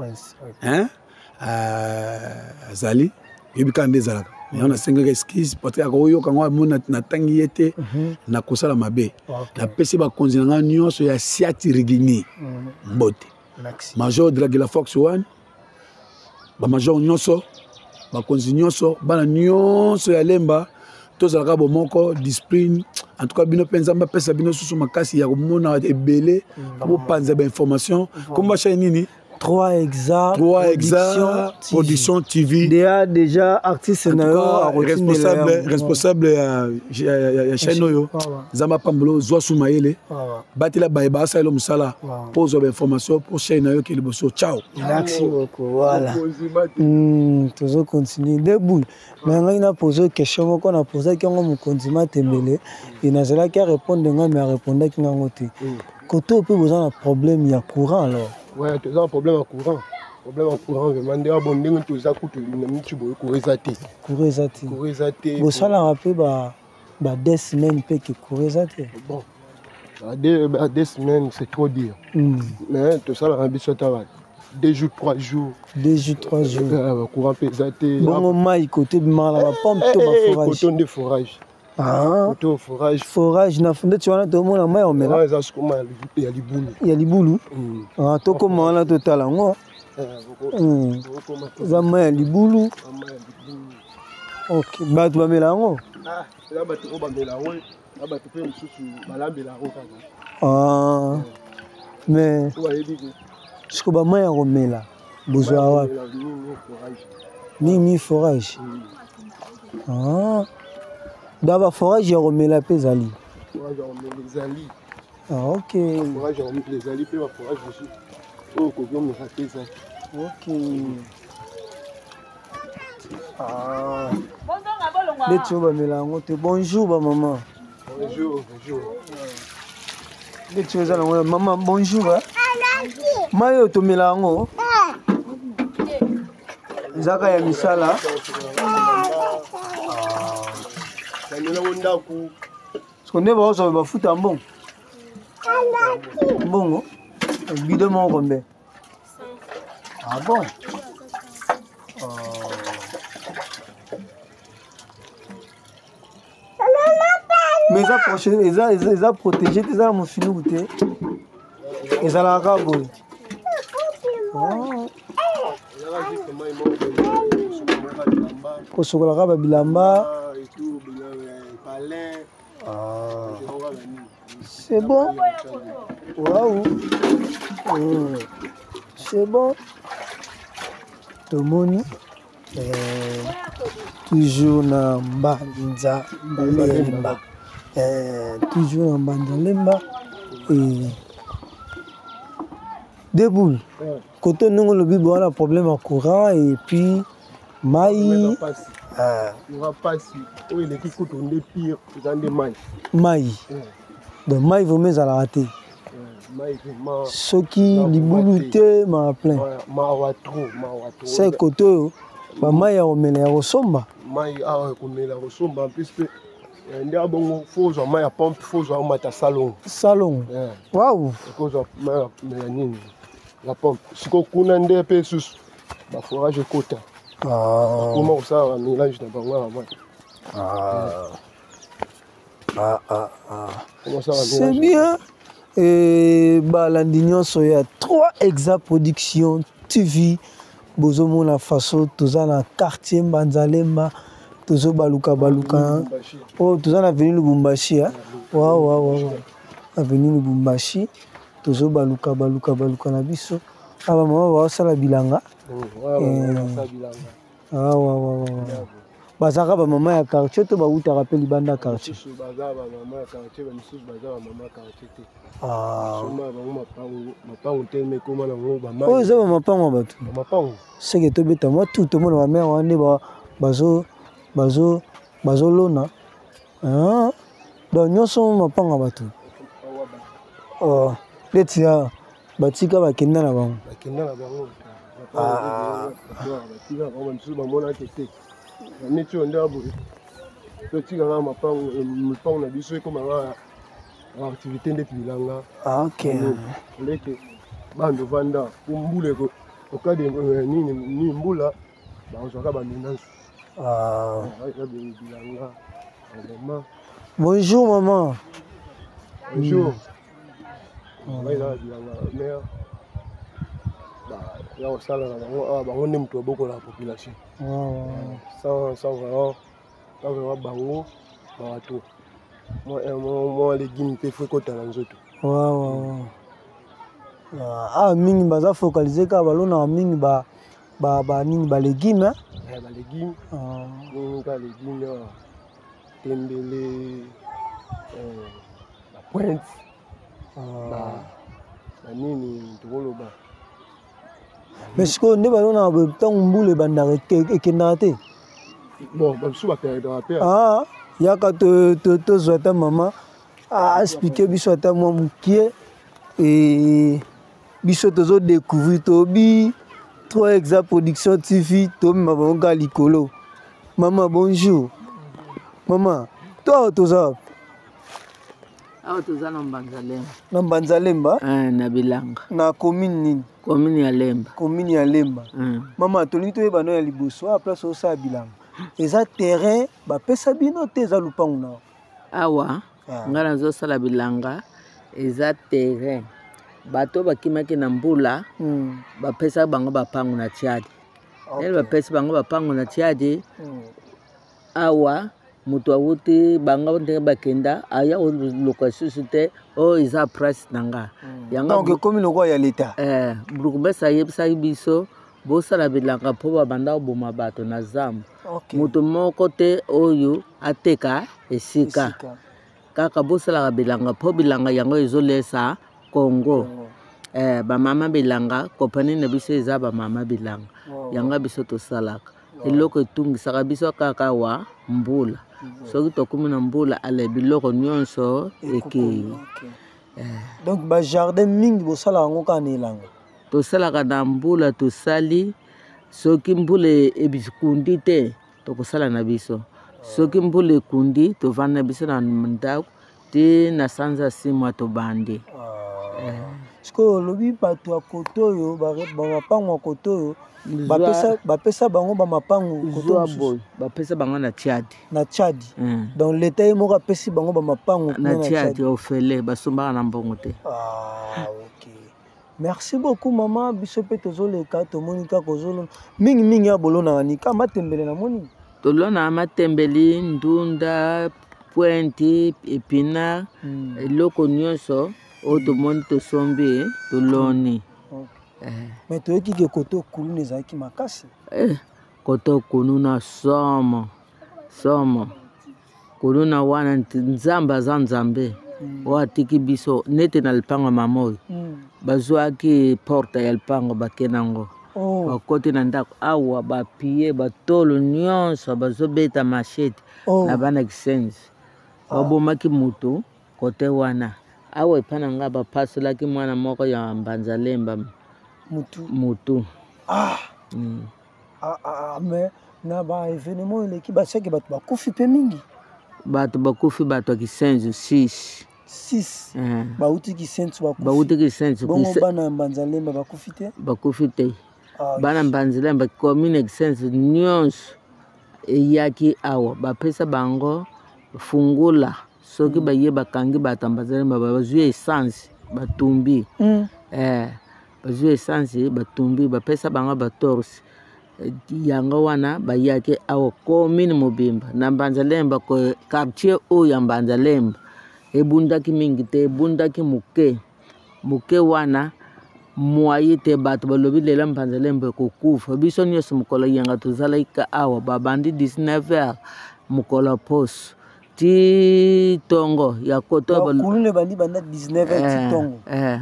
Azali yebi kaka nde ezalaka yango. Nasengaka excuse parce que akoyoka yango, amoni natangi ye te, nakosala mabe. Napesi bakonzi na ngai nyonso ya Siati Rigini mbote, major Dragila Fox One, bamajor nyonso, bakonzi nyonso, bana nyonso ya Lemba. Tozalaka bomoko, discipline. En tout cas bino mpe, Nzambe apesa bino susu makasi ya komona ebele, bopanza bainformation. Komba chaîne nini? 3 Hexa. 3 Hexa Production TV. Déjà, déjà artiste na yo. Responsable, responsable ya chaîne oyo, Nzambe apambolo, zwa su mayele, batela baye basalelo mosala mpo ozwa bainformation mpo chaîne na yo ke liboso. Ciao. Merci beaucoup. Voilà, tozo continuer debout. Me ngai napose question moko, napozaki yango mokonzi Matembele e, nazalaki arépondre ngai, me arépondaki ngango te. Kote oyo mpe boza na problème ya courant alors? Ouais, toza na problème ya courant, problème ya courant vraiment. Nde bon, ndenge toza kutu na miti boye, courant eza te. Courant eza te. Courant eza te. Bosalaka mpe ba 2 semaines mpe ke courant eza te? Bon, ba 2 semaines, c'est trop dire, mais tosalaka biso ata ba 2 jours, 3 jours. 2 jours, 3 jours. Courant mpe eza te. Bongo mai kote ebimaka na bapompe to baforage? Koto nde forage. Koto forage. Forage na ndeti wana tomona mai omela. Eza sukuma ya libulu. Ya libulu. Tokóma wana, totala yango. Eza mai ya libulu. Ok, bato bamela yango? Eza bato oyo bamela yango, na bato mpe mosusu balambela yango kaka. Mais siko bamai ya komela bozwa wapi? Mingi forage da, baforage ya komela mpe ezali. Ok. Forage ya komela ezali mpe, baforage mosusu oyo okoki omela mpe ezali. Ok, ndeti oyo bamela yango te. Bonjour bamama. Bonjour, bonjour. Ndeti oyo eza nango. Mama, bonjour. Mai oyo tomela yango ezaka ya misala? Bamelango ndako. Siko nde baozwa bafuta mbongo, mbongo bidon moko combien? Ah bon. Oh. Mais eza proche, eza protégé te, eza na mofinuku te, ezalaka kaka boye. Oh. Kosokolaka babilamba. Ah. C'est bon. Waouh. Oh. C'est bon. Tomoni. Toujours na Mbanza Lemba. Toujours na Mbanza Lemba. Et Debout kote ndenge olobi bowana problème ya courant et puis mai. Pasi oyo eleki kutu nde pire eza nde mai. Mai, donc mai vraiment ezalaka te. Soki libulu te, ma plein. Mawa trop, mawa trop. Se kote oyo bamai ya komela ya kosomba. Mai awa ya komela kosomba, en plus mpe nde abongo fo ozwa mai ya pompe, fo ozwa omata salongo. Salongo, wow. Ekozwa mai ya nini, ya pompe. Sikoyo kuna nde mpe susu baforage ekota, koma kosala bamélange na bango ya mai. C'est bien. Et balandi nyonso ya 3 Exa Production TV, bozomona faso toza na quartier Mbanzalemba, tozobaluka baluka oyo toza na avenue Lubumbashi. Wawawa, avenue Lubumbashi, tozobaluka baluka baluka na biso. Awa mama baosala bilanga. Awawawa, bazalaka bamama ya quartier to bautaka mpe libanda ya quartier? Baza bamama ya quartier, bamisusu baza bamama ya quartier te. Soma bango mapango telema ekóma nango. Oyo eza bamapango ya bato. Mapango. Seke tobeta mwa tu, tomona bamare wana nde bazolona. Donc nyonso mapango ya bato neti batika, bakenda na bango. Bakenda na bango, batika na bango. Bamisusu bamonaki te neti oyo nde aboye. Totikaka mapango, mapango na biso ekomaka activité ndeti bilanga. Leke bando vanda po mbula okade nini nini, mbula bazwaka bamenace bilanga vraiment. Bonjour maman. Bonjour. Ngai eza bilanga, mare ya kosala na bango awa, bango nde moto babokola population. Sans vraiment, sans vraiment bango bato, mwa légume mpe fo ekota na nzoto. Awa mingi baza focalisé kaka, balonaka mingi banini, balégume. Balégume mingi kaka, légume awa, tembele, bapointe, banini tokoloba. Mais sikoyo nde balonaka boye, ntango mbula ebandaka ekendaka te? Bon, bamisusu baperdaka mpe. Yaka tozwa ata mama aexpliquer biso ata mwa mokie. E biso tozodécouvrir, tobi 3 Exa Production TV, tomema bango kaka likolo. Mama, bonjour mama. To awa toza wapi? Awa toza na Mbanza Lemba. Na Mbanza Lemba? Na bilanga. Na commune nini? Commune ya Lemba. Commune ya Lemba. Mama, tolingi toyeba no ya liboso, awa place osala bilanga eza terrain bapesa bino te, eza lupangu na? Awa ngai nazosala bilanga, eza terrain bato bakimaki na mbula, bapesaka bango bapango na Tiadi. Ele bapesi bango bapango na Tiadi. Awa moto awuti bango ndenge bakenda, aya koluka lisusu te. Oyo eza place na nga. Donc ekomi lokola ya leta. Eh, bourgmestre ayebisaki biso bosala bilanga mpo babanda koboma bato na zamba. Moto moko te oyo ateka esika, kaka bosalaka bilanga mpo bilanga yango ezolesa Congo. Eh, bamama bilanga, kompani na biso eza bamama bilanga. Yango biso tosalaka. Eloko etungisaka biso kaka wa mbula. Soki tokómi na mbula, ale biloko nyonso ekei. Donc bajardin mingi bosalaka yango kaka na elanga? Tosalaka na mbula, tosali. Soki mbula ekundi te, tokosala na biso. Soki mbula ekundi, tovanda na biso na ndako ti na sanza 6 mois, tobandi. Sikoyo olobi bato ya kote oyo, bamapango ya kote oyo, bapesa bango bamapango kote mosusu? Bapesa bango na Tiadi. Na Tchadi. Donc leta ye moko apesi bango bamapango? Na Tchadi, ofele, basombaka na mbongo te. Ah, ok, merci beaucoup mama. Biso mpe tozoleka, tomoni kaka ozolona mingimingi ya bolonaka nika matembele namoni. Tolonaka matembeli, ndunda, pointe, épinard, eloko nyonso oyo tomoni tosombi, toloni. Mais toyoki ke kote kuluna ezalaki makasi. Eh, kote kuluna somo somo. Kuluna wana, Nzambe aza Nzambe. Oyo atiki biso neti na lipango ya mama oyo, bazwaki porte ya lipango, bake nango. Oh. Bakoti na ndako awa, bapie batolo nyonso, bazobeta machete. Oh. Na bana Kisenzi babomaki motu kote wana. Awa epa na ngai bapasolaki mwana moko ya Mbanzalemba mutu. Mutu. Ah. Ah, ah, mais na baévénement eleki, basiaki bato bakufi mpe mingi. Bato bakufi, bato ya Kisenzi 6. 6? Eh. Bauti Kisenzi bakufi? Bauti Kisenzi. Bongo bana ya Mbanzalemba bakufi te? Bakufi te. Ah. Bana Mbanzalemba, commune Kisenzi nyonso eyaki awa, bapesa bango fungula. Soki baye bakangi bato ya Mbanzalemba, bazwi essence, batumbi. Eh, bazwi essence, batumbi, bapesa bango batorse. Yango wana bayaki awa, commune mobimba na Mbanzalemba. Quartier oyo ya Mbanzalemba ebundaki mingi te, ebundaki moke moke wana mwaye te. Bato balobi lelo Mbanzalemba ekokufa biso nyonso. Mokolo yenga tozalaki ka awa, babandi 19 heures mokolo ya poso ti ntongo ya koto. Kuluna ebandi banda 19 heures ti ntongo? Eh,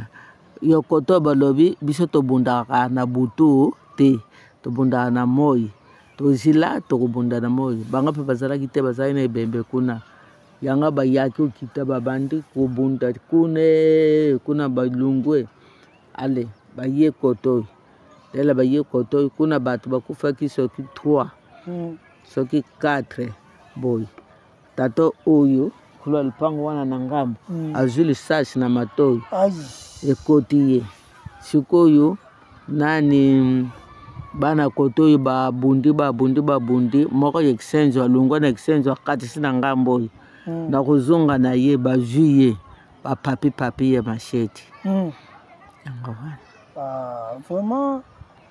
yo koto balobi biso tobundaka na butu te, tobundaka na moi. Tozila tokobunda na moi. Bango mpe bazalaki te, bazalaki na ebembe kuna. Yango bayaki okita, babandi kobunda kuna kuna, balungwe ale baye koto oyo. Lela baye koto oyo, kuna bato bakufaki soki 3, soki 4 boye. Tata oyo kolo ya lupango wana na ngambo azwi lisasi na matoi. Ai. Ekoti ye. Sikoyo nani, bana koto oyo babundi, babundi, babundi. Moko ya Kisenzo alongwa na Kisenzo, akatisi na ngambo oyo. Na kozonga na ye, bazwi ye, bapapi papi ye machette. Yango wana. Ah, vraiment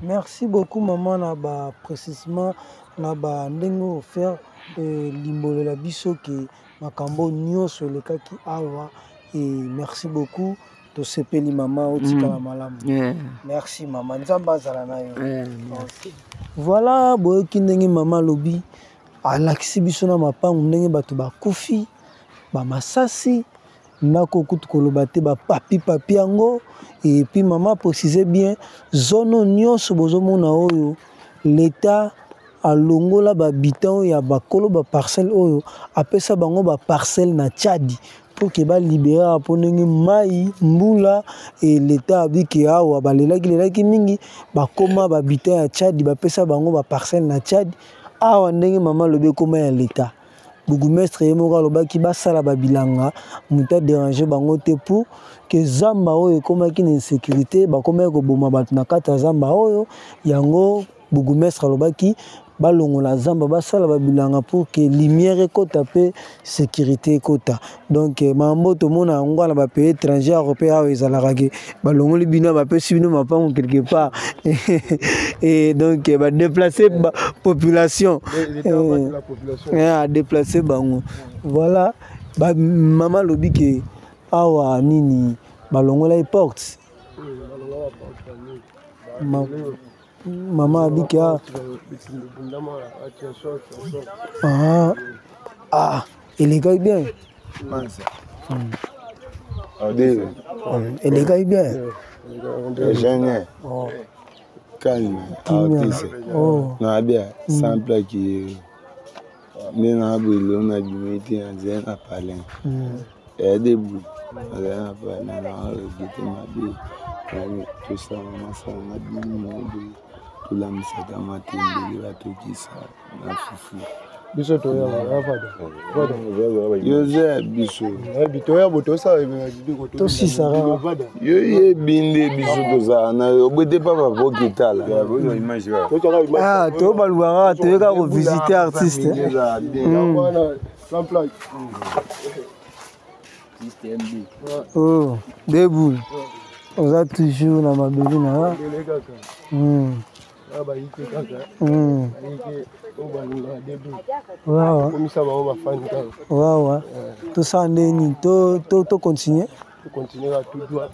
merci beaucoup maman na baprécisement, na bandenge ofaire limbolela biso ke makambo nyonso elekaki awa. Et merci beaucoup, tosepeli mama, otikala malamu. Merci mama, Nzambe azala na yo. Merci. Voilà, boyoki ndenge mama alobi, alakisi biso na mapangu ndenge bato bakufi, bamasasi, ndako kutu koloba te, bapapi papi yango. Et puis mama précise bien, zone oyo nyonso bozomona oyo, l'État alongola bahabitant oyo ya bakolo baparcelle oyo, apesa bango baparcelle na Tchadi pour ke balibérer, mpo ndenge mai mbula e l'État abiki awa, balelaki lelaki mingi, bakóma bahabitant ya Tchadi, bapesa bango baparcelle na Tchadi. Awa ndenge mama alobi, ekóma ya l'État. Bourgmestre ye moko alobaki basala babilanga, moto adérange bango te, pour ke zamba oyo ekomaki na insécurité, bakomaki koboma bato na kati ya zamba oyo. Yango bourgmestre alobaki balongola zamba, basala babilanga pour ke lumière ekota mpe sécurité ekota. Donc makambo tomona yango wana, bapays étranger mpe awa ezalaka ke balongoli bino, bapesi bino mapango quelque part, et donc badéplace ba population, adéplace bango. Voilà, ba, mama alobi ke awa nini, balongola ye porte. Mama abiki ah, ah, ah, elekaki bien. Elekaki bien. Eugène. Oh. Calme. Kimia. Artiste. Oh. Na bien, simple qui nde na boye lelo nabimi te, nazali na palin eya debout, nazali na palin na regretter mabe. Tosala masala na bino moko boye, tolambisaka matembele, batokisa na fufu. Biso toya. Yo oza ya biso. Toya bo tosala. Tosisa kaka. Yo yebi nde biso tozala na yo, obwete papa po kitala. Ah, tobalukaka, toyeka kovisite artiste. Sans plaque. Oh, debout oza toujours na mabele na yo. Mabele kaka. Bayike kaka. Bayike oyo balingaka debout. Wawa. Komisa bango bafani kaka. Wawa, tosala ndeni, tocontinue. Tocontinue kaka tout droit,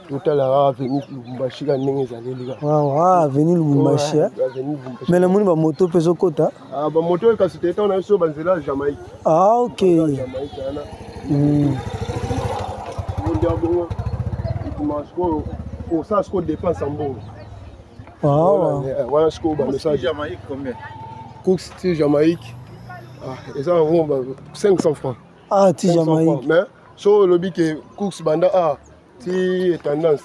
totala kaka avenue Lubumbashi kaka ndenge ezaleli kaka. Wawa, avenue Lubumbashi. Avenue Lubumbashi. Mais namoni bamoto mpe ezokota. Bamoto oyo kasi teta na biso banzela ya Jamaïque. Ah, ok. Jamaïque wana. Nde bongo ekoma sikoyo kosala sikoyo dépense ya mbongo. Wana sikoyo bamessage course ti Jamaïque eza yango 500 francs. Ah, ti Jamaïque. Mais so olobi ke course banda a ti tendance,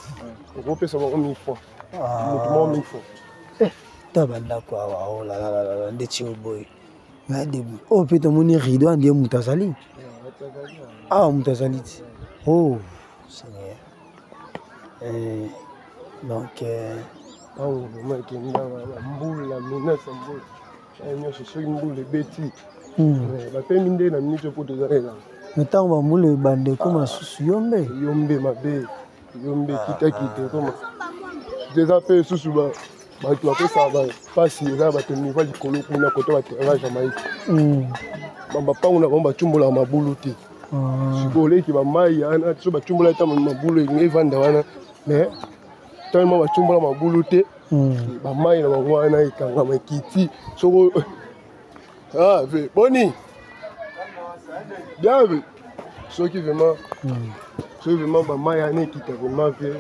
okopesa bango 1000 francs, moto moko 1000 francs. Ta bandako awa, olalalala, ndeti oyo boye ya debu oyo mpe tomoni rideau, andie moto azali awa, moto azali ti. Oh Seigneur. Donc ntango vraiment ekenda bambula, menace ya mbula nyonso, soki mbula ebeti, bapemi nde na miniti po toza elanga. Me ntango bambula ebanda, ekoma susu yombe. Yombe mabe, yombe kitakita ekoma. Eza mpe lisusu bato bapesaka bapasi, eza bato niveau likolo kuna koto baterrain Jamaïque, bapango na bango bacumbolaka mabulu te. Sikoyo oleki bamai wana, so bacumbola ata mabulu, elingi evanda wana, mais tellement bacumbola mabulu te, bamai na bango wana ekangama, ekiti. Soko ah, boni bien ve, soki vraiment, soki vraiment bamai wana ekita vraiment ve,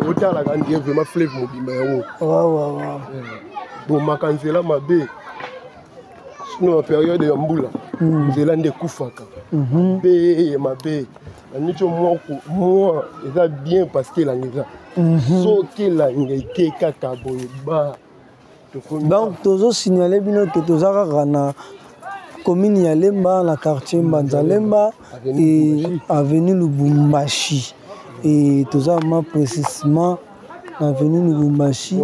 otalaka ndie vraiment fleuve mobimba yango bomaka nzela mabe. Sino na période ya mbula, nzela nde ekufaka mabe mabe. Na niti moko mwa eza bien parce que elanga eza, soki elanga eke kaka boye ba. Donc tozosignale bino ke toza kaka na commune ya Lemba, na quartier Mbanza Lemba et avenue Lubumbashi, et toza ma précisément na avenue Lubumbashi.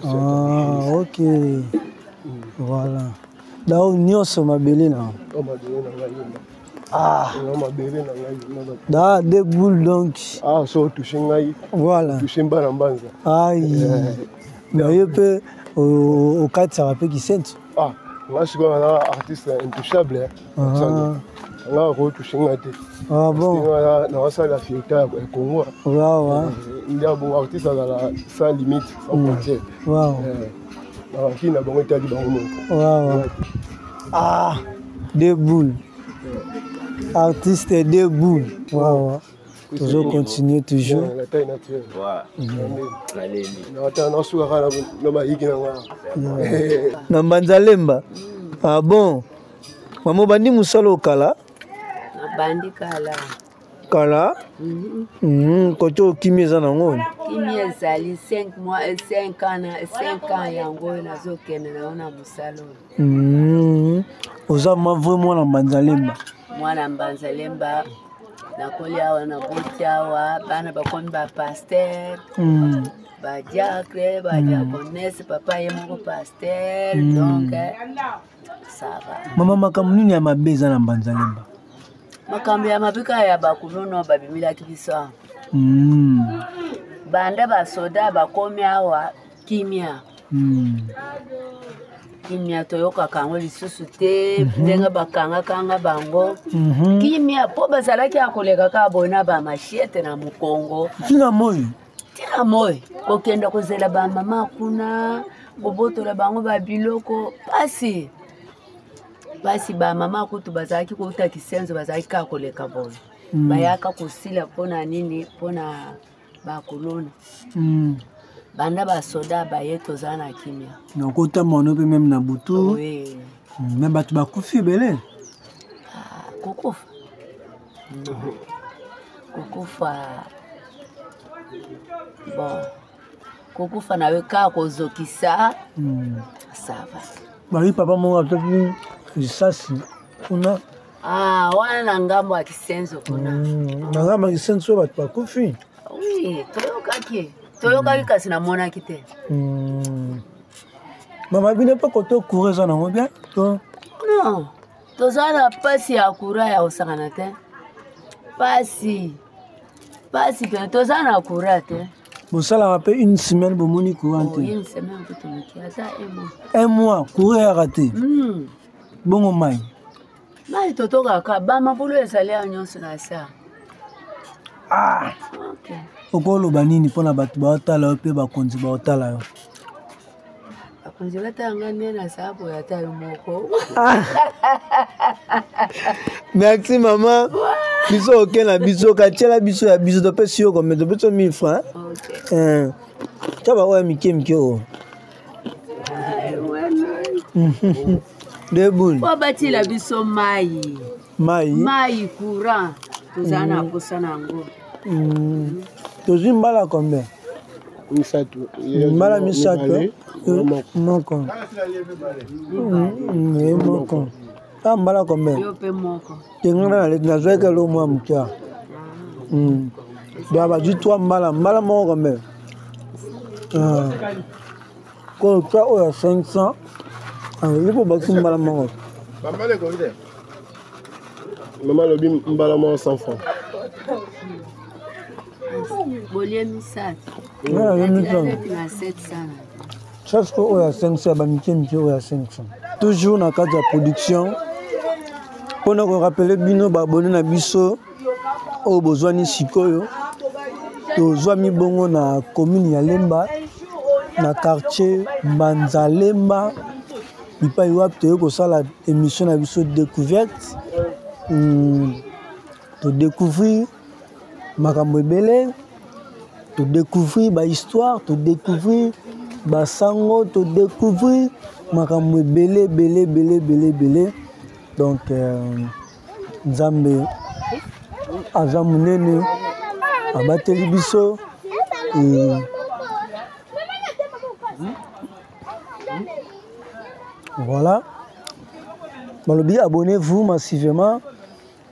Ah, ok, voilà. Dao nyonso mabele na. Ah, da deux boules donc. Ah, so touche ngai. Voilà. Touche mbana mbanza. Ai. Mais yo mpe okatisaka mpe kisenso. Ah, nga sikoyo naza artiste intouchable. Nga akotouche nga te. Ah bon. Nakosala fierté ya Congo. Nde bongo artiste azala sans limite, sans frontière. Bakini na bango etali bango moko. Ah, deux boules, artiste deux boules. Wawa, tozo continuer toujours. Nasukaka na bayiki na nga. Na Mbanza Lemba. Ah bon, mama, obandi mosala okala? Nabandi kala. Kala. Kote okimi eza nango? Kimi ezali 5 mois, 5 ans, 5 ans yango oyo nazokende nango na mosala oyo. Oza ma vrai mwana Mbanza Lemba? Mwana Mbanza Lemba, nakoli awa, naboti awa, bana bakomi bapasteur, badiacre, badiaconesse, papa ye moko pasteur, donc ça va. Mama, makambo nini ya mabe eza na Mbanza Lemba? Makambo ya mabe kaka ya bakuluna babimilaki biso awa. Banda basoda bakomi awa, kimia. Kimia toyokaka yango lisusu te, ndenge bakangakanga bango. Kimia mpo bazalaki ya koleka kaka boye na bamashete na mokongo. Ntina moi. Ntina moi, kokenda kozela bamama kuna, kobotola bango babiloko, pasi pasi. Bamama kutu bazalaki kouta Kisenzo, bazalaki kaka koleka boye, bayaka kosila. Mpona nini? Mpona bakuluna. Banda basoda baye, toza na kimia. Nakotamba wana mpe même na butu. Oui. Me bato bakufi ebele. Ah, kokufa, kokufa, bon, kokufa na yo kaka kozokisa. Ça va. Bayi papa moko atoki lisasi kuna. Ah, wana na ngambo ya Kisenzo kuna. Na ngambo ya Kisenzo oyo bato bakufi. Oui, toyokaki, toyokaki, kasi namonaki te. Mama, bino mpe kote courant eza nango bien to? Non, toza na mpasi ya courant ya kosangana te, pasi pasi mpe toza na courant te. Bosalaka mpe une semaine bomoni courant te? Une semaine kutuluki ata un mois. Un mois courant eyaka te. Bongo mai? Mai totokaka bamabulu ezali ya nyonso na sa. Ah. Okay. Okoloba nini mpona bato baotala yo mpe bakonzi baotala yo? Bakonzi batala nga nde nasala boye, ata yo moko. Merci mama. Biso oke na biso, katiela biso ya biso, topesi yo combien? Topesi yo 1000 francs. Eh. Tya baoyo ya mike mike oyo. Deboul. Po batiela biso mai. Mai. Mai courant. Tozala na posa na yango. Tozwi mbala combien? Misato. Mbala misato. Moko. Moko. Ah, mbala combien? Yo pe moko. Te nga nazwaki eloko mwa moke awa. Donc bazwi trois mbala, mbala moko combien? Koyo trois oyo ya 500. Yo mpo obakisi mbala moko. Mama alobi mbala moko 100 francs. Bolie misato. Nga misato. Na 700. Chaque fois oyo ya 500 ya bamike mike oyo ya 500. Toujours na kati ya production mpona korapele bino baabone na biso oyo bozwani sikoyo, tozwami bongo na commune ya Lemba na quartier Mbanza Lemba, bipai wapi toyei kosala émission na biso découverte. Todécouvrir makambo ebele, todécouvrir bahistoire, todécouvrir basango, todécouvrir makambo ebele ebele ebele ebele ebele. Donc Nzambe aza monene, abateli biso. Et voilà, balobi abonnez-vous massivement,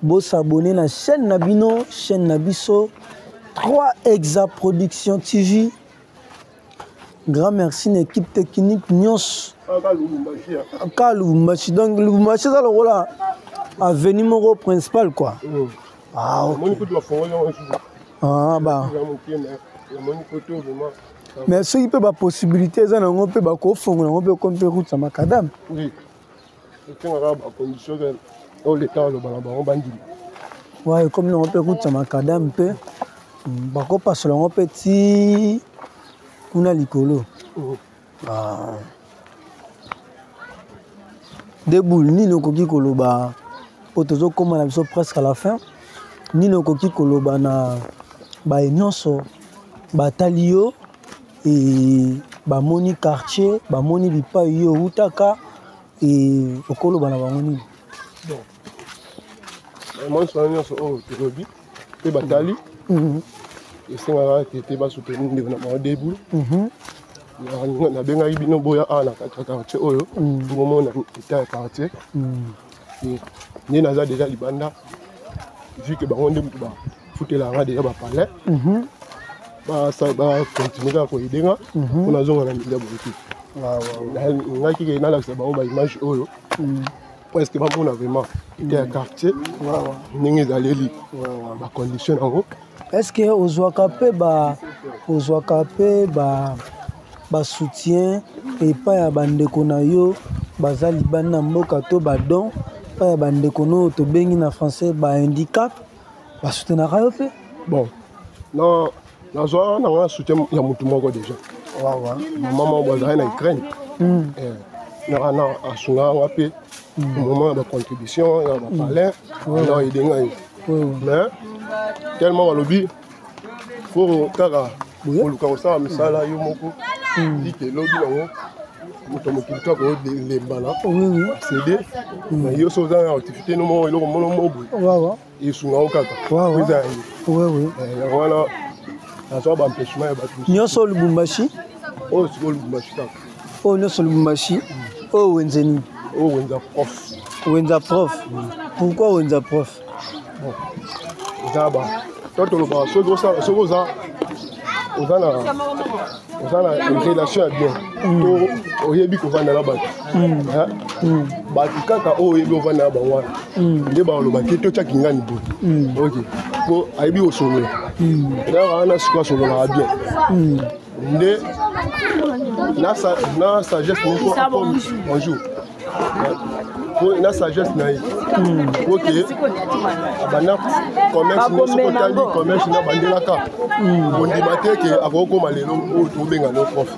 bosabonner na chaîne na bino, chaîne na biso 3 Exa Production TV. Grand merci na équipe technique nyonso. Ka Lubumbashi. Donc Lubumbashi eza lokola avenue moko principale quoi. Ah, ok. Ah, bah. Mais soki mpe bapossibilité eza nango mpe bakofongola yango mpe ekomi mpe route ya macadam. Oui. Esengaka bacondition oyo leta aloba na bango bandima. Ouais, ekomi nango mpe route ya macadam mpe bakopasola yango mpe ti kuna likolo. Ah. Deboul, nini okoki koloba po tozokóma na biso presque à la fin? Nini okoki koloba na baye nyonso batali yo e bamoni quartier, bamoni bipai yo outaka, e okoloba na bango nini? Bon, bamoni nyonso oyo tolobi mpe batali, esengaka te te basoutenir ndeko na bango Deboul. Nabengaki bino boya awa na kati ya quartier oyo, bomona état ya quartier nde naza déjà libanda, vu que bango nde moto bafutelaka nga déjà bapalais, bacontinue kaka koyede nga mpo nazonga na media boye te. Ngai keke nalakisa bango baimage oyo presque bamona vraiment état ya quartier ndenge ezaleli, bacondition yango. Est ce que ozwaka mpe ba ozwaka mpe ba basoutien epai ya bandeko na yo baza libanda na mboka, to badon epai ya bandeko no oyo tobengi na français bahandicap, basoutenaka yo mpe? Bon, na nazwa nanga soutien ya motu moko déjà, mama moko bazalaki na Ukraine, na asungaka nga mpe moment ya bacontribution ya bapalin na aide ngai. Mais tellement balobi fo kaka koluka kosala misala yo moko, ike elobi nango moto mokili to akolembana cd na yo. So oza na activité no moko, eloko mono mo boye esunga yo kaka, eza yango. Yango wana nazwa baempêchement ya bato nyonso. Lubumbashi. Oyo sikoyo Lubumbashi kaka. Oyo nyonso Lubumbashi. Oyo wenze nini? Oyo wenza prof. Wenza prof. Pourquoi wenza prof? Bon, eza ba to tolobaka soki soki oza oza na relation ya bien to oyebi kovanda na bato, bato kaka oyo oyebi ovanda na bango wana nde baloba te totyaki ngani boye, ok, po ayebi kosolola kaka wana. Sikoyo asololaka bien nde na sagesse moko. Bonjour. Na sagesse na ye, oke abanda commerce nyonso, otali commerce na bandelaka kondima te ke akokoma lelo oyo tobenga no prof.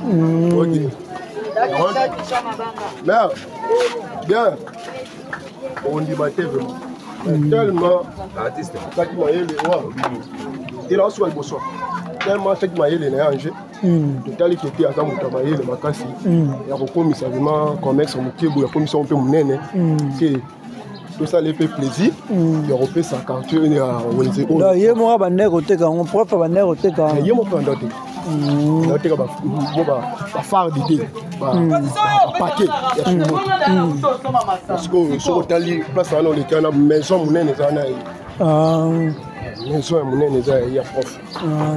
Ok, mais bien ondima te vraiment. Tellement ataki mayele wa tela osuka liboso, tellement ataki mayele na ye ange, totali kete aza moto ya mayele makasi ya kokomisa vraiment commerce moke boye, akomisa mpe monene, ke tosala ye mpe plaisir ya kopesa quartier ya wenze oyo. Ye moko abandaki koteka yango, prof abandaki koteka? Ye moko abandaki koteka, naoteka mo bafarde te, bapake ya sumo. Sikoyo soki otali place wana, oleki wana, maison monene eza wana, ye maison ya monene eza ya prof.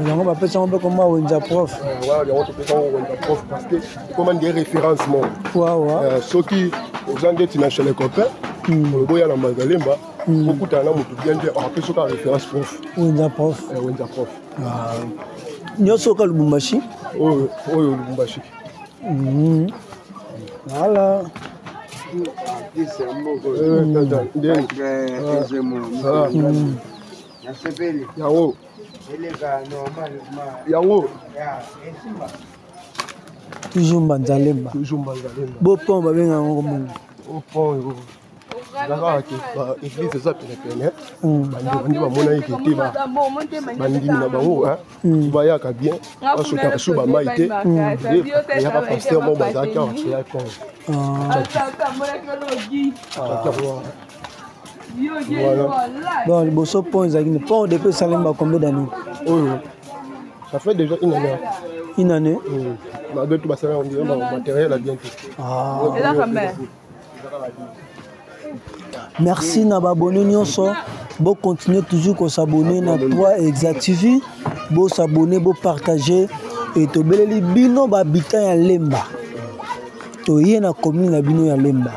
Yango bapesa yango mpe koma Wenza Prof. Yango topesa yango Wenza Prof parce que ekoma nde référence moko. Soki oza ndeti na chez les copains, olobi oya na Mbanza-Lemba, okutana na motu bien te, apesi oka référence prof. Wenza Prof. Wenza Prof. Nyonso oka Lubumbashi. Oyo oyo Lubumbashi. Voilà. Yango yango. Toujours Mbanza-Lemba. Toujours Mbanza-Lemba. Bopon babenga yango mongo. Opon eza kaka ke baeglise eza penepene. Bandeko nde bamonaki ke te, bandimi na bango bayaka bien, basotaka so bamai te. Eyaka pasteur moko bazalaki awa, créa pont. Bon, liboso pont ezalaki nde pont depuis esalemi ba combien d'années? Oyo ça fait déjà une année. Une année. Malgré tout, basala on dirait matériel a bien te. Merci na baabonnés nyonso. Bocontinue toujours kos'abonner na 3 Exact TV. Bos'abonner, bopartager e tobeleli bino bahabitant ya Lemba. Toye na commune na bino ya Lemba,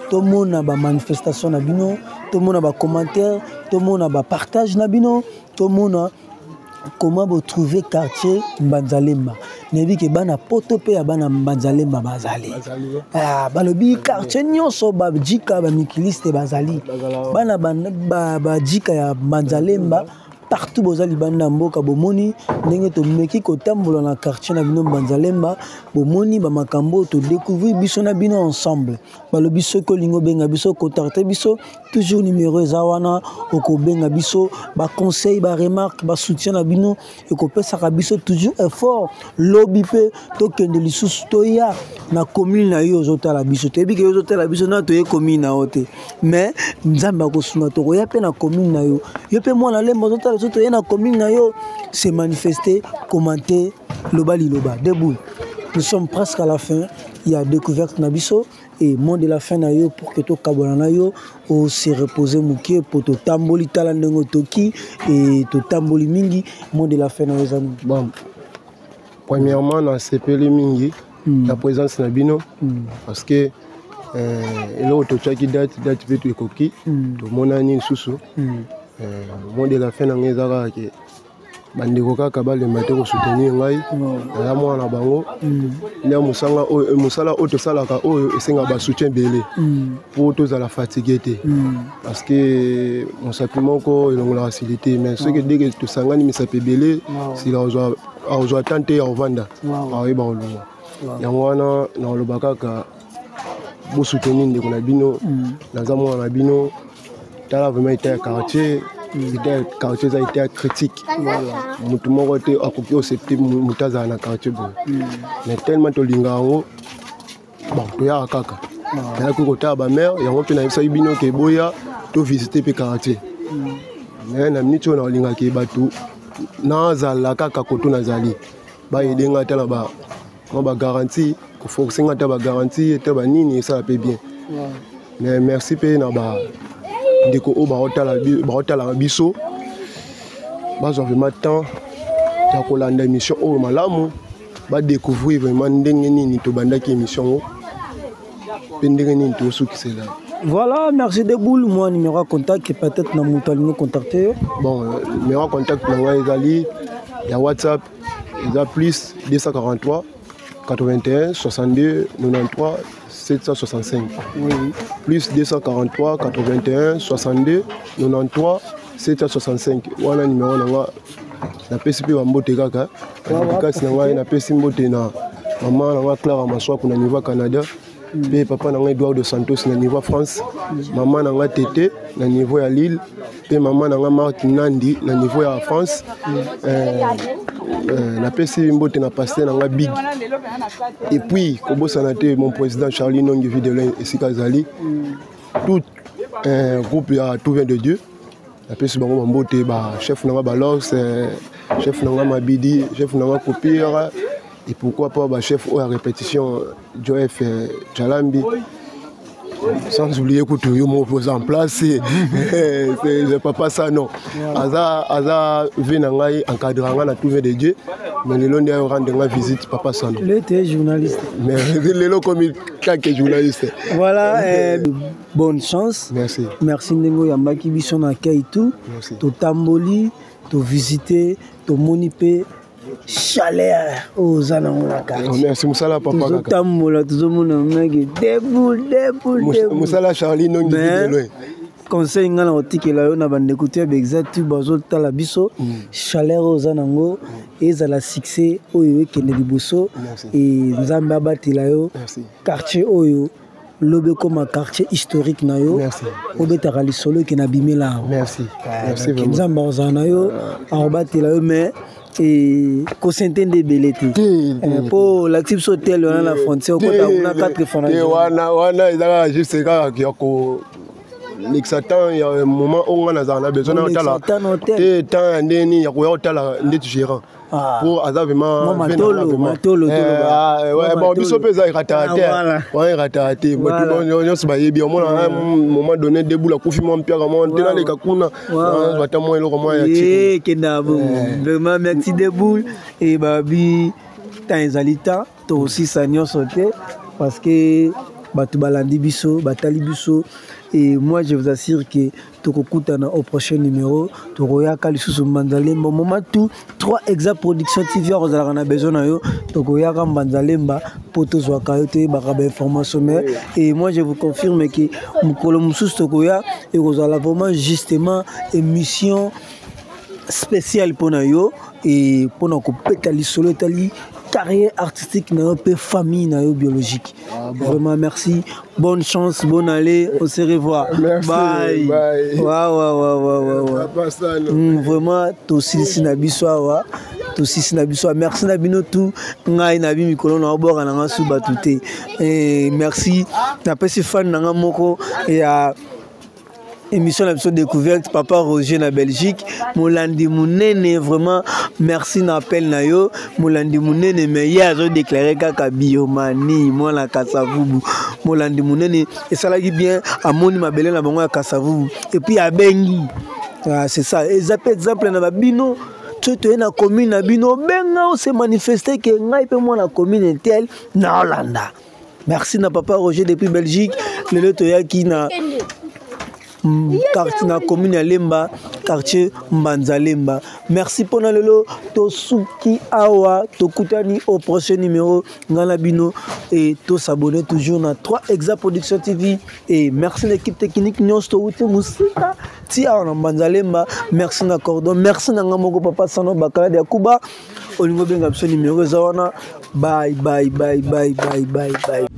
tomona bamanifestation na bino, tomona bacommentaire, tomona bapartage na bino, tomona comment botrouve quartier Mbanza-Lemba. Nayebi ke bana poto mpe ya bana Mbanza-Lemba bazali. Ah, balobi quartier nyonso bajika bamikiliste bazali, bana bajika ya Mbanza-Lemba partout boza libanda ya mboka. Bomoni ndenge tomeki kotambola na quartier na bino Mbanza-Lemba, bomoni bamakambo oyo todécouvrir biso na bino ensemble. Balobi soki olingi obenga biso, contacte biso toujours, numéro eza wana, okobenga biso. Baconseil, baremarque, basoutien na bino ekopesaka biso toujours effort. Lobi mpe tokende lisusu, toya na commune na yo. Ozotala biso, toyebi ke yo ozotala biso na toye commune na yo te, mais Nzambe akosunga, tokoya mpe na commune na yo. Yo mpe mwana Lemba ozotala biso, toye na commune na yo, se manifester, commenter, loba liloba debout. Nous sommes presque à la fin ya découverte na biso et mot de la fin na yo pour que tokabwana na yo, ose repose moke po totamboli. Tala ndenge otoki e totamboli mingi. Mot de la fin na yo eza nini? Bon, premièrement, nasepeli mingi na présence na bino parce que eloko totiaki date, date mpe toekoki, tomonani lisusu. Mot de la fin na ngai eza kaka ke bandeko kaka balemba te kosoutenir ngai. Naza mwana na bango nde mosala oyo tosalaka oyo esengaka basoutien ebele mpo tozala fatigue te, parce que mosapi moko elongolaka sili te, mais soki deke tosangani misapi ebele, sila akozwa tan te ya kovanda, akoyeba kolongwa. Yango wana nakoloba kaka bosoutenir ndeko na bino. Naza mwana na bino. Tala vraiment état ya quartier. État ya quartier eza état critique. Motu moko te akoki accepte moto azala na quartier boye, mais tellement tolinga yango, bon, toyaka kaka. Nayaki kotala bamare yango mpe nayebisaki bino ke boya tovisite mpe quartier. Mais na miniti oyo nalingaki bato nazala kaka koto nazali, baaider nga ata na ba mwa bagarantie, koforce nga ata bagarantie ata banini, esala mpe bien. Mais merci mpe na bandeko oyo baotalaka biso, bazwa vraiment temps ya kolanda émission oyo malamu, badécouvrir vraiment ndenge nini tobandaki émission yango mpe ndenge nini tosukisela. Voilà, merci Deboul. Moi, numéro de contact, peut-être na moto alingi contacter. Bon, numéro de contact na ngai ezali ya WhatsApp, eza plus 243 81 62 93 765. Oui. Plus 243 81 62 93 765. Wana numéro na nga. Napesi mpe bambote kaka kasi na ngai, napesi mbote na mama na nga Clara Maswaku na niveau Canada. Mpe papa na ngai Eduardo Santos na niveau ya France, mama na ngai Tete na niveau ya Lille, mpe mama na ngai Marthe Nandi na niveau ya France. Napesi mbote na pasteur na ngai Big, et puis kobosana te mon président Charlie Nongi Videlin esika azali, tout groupe ya Tout vient de Dieu. Napesi bango bambote, bachef na nga Balos, chef na nga Mabidi, chef na nga Kopire, et pourquoi pas bachef oyo ya répétition, Joef Jalambi, sans oublier kutu yo moko oza en place, c'est papa Sano, aza ve na ngai, encadre nga na Tout vient de Dieu. Mais lelo nde ayo rendre nga visite, papa Sano. Le te journaliste. Mais lelo komi kaka journaliste. Voilà, bonne chance. Merci. Merci ndenge oyambaki biso na Kaitu. Totamboli, tovisite, tomoni mpe chaleur oyo oza nango na quartier. Merci, mosala papa kaka. Tozotambola, tozomona meke debout, debout, debout. Mosala Charlie Nongi. Mais conseil ngai na kotikela yo na bandeko te ya baexact bazotala biso, chaleur oyo oza nango ezala succès oyo ekende liboso e Nzambe abatela yo. Merci. Quartier oyo lobi ekoma quartier historique na yo, obetaka lisolo eke na bimela awa. Merci. Merci Donc, vraiment. Nzambe akozala na yo, akobatela yo, mais kosente nde ebele te. Mpo olakisi biso hotel wana na frontière, okota kuna 4 fois na Te. journée. Wana eza kaka juste kaka ya kolekisa temps ya moment oyo nga nazala na besoin na Kolekisa otala temps na hotel. te, temps ya ndeni ya koya kotala ndeti gérant po aza vraiment Mwa ve na nga matolo, vraiment. matolo, toloba. Ah, ouais, Mwa bon, matolo. biso mpe eza erataka te. Voilà. Wana erataka te. Bato nyonso bayebi, omona un moment donné debula akufi mwa mpiaka mwa te, naleka kuna, nazwa ata mwa eloko mwa ya tiko. Eh, kenda bongo. Vraiment merci Deboul. E babi temps ezali temps tokosisa nyonso te, parce que bato balandi biso, batali biso, et moi je vous assure que tokokutana au prochain numéro. Tokoyaka lisusu Mbanza-Lemba moment tout 3 Exa Production TV akozalaka na besoin na yo. Tokoyaka Mbanza-Lemba mpo tozwaka yo, toyebaka bainformation. Mais et moi je vous confirme que mokolo mosusu tokoya, ekozala vraiment justement émission spéciale mpona yo et mpona kobeta lisolo etali carrière artistique na yo mpe famille na yo biologique. Vraiment merci, bonne chance, bonne allée, on se revoit. Merci, Bye. bye. Ouais. Papa Sano. Vraiment tosilisi na biso awa, tosilisi na biso awa. Merci na bino tu. Ngai na bi mikolo na oboka na nga su bato te. Merci, napesi fan na nga moko ya émission na biso découverte, papa Roger na Belgique, molandi monene. Vraiment merci na appel na yo, molandi monene. Mais ye azodéclare kaka biomani mwana Kasavubu, molandi monene. Esalaki bien, amoni mabele na bango ya Kasavubu et puis abengi. Ah, c'est ça, eza mpe exemple na babino. Soki toye na commune na bino, obenga, ose manifeste ke ngai mpe mwana commune tel na Olanda. Merci na papa Roger depuis Belgique. Lelo toyaki na quartier, na commune ya Lemba, quartier Mbanza Lemba. Merci mpona lelo, tosuki awa, tokutani au prochain numéro. Ngai na bino, et tosabonne toujours na 3 Exa Production TV, et merci na équipe technique nyonso. Touti mosika ti awa na Mbanza Lemba. Merci na cordon, merci na nga moko papa Sano Bakalade ya Kuba. Olingi obenga biso, numéro eza wana. Bye bye bye bye bye bye bye.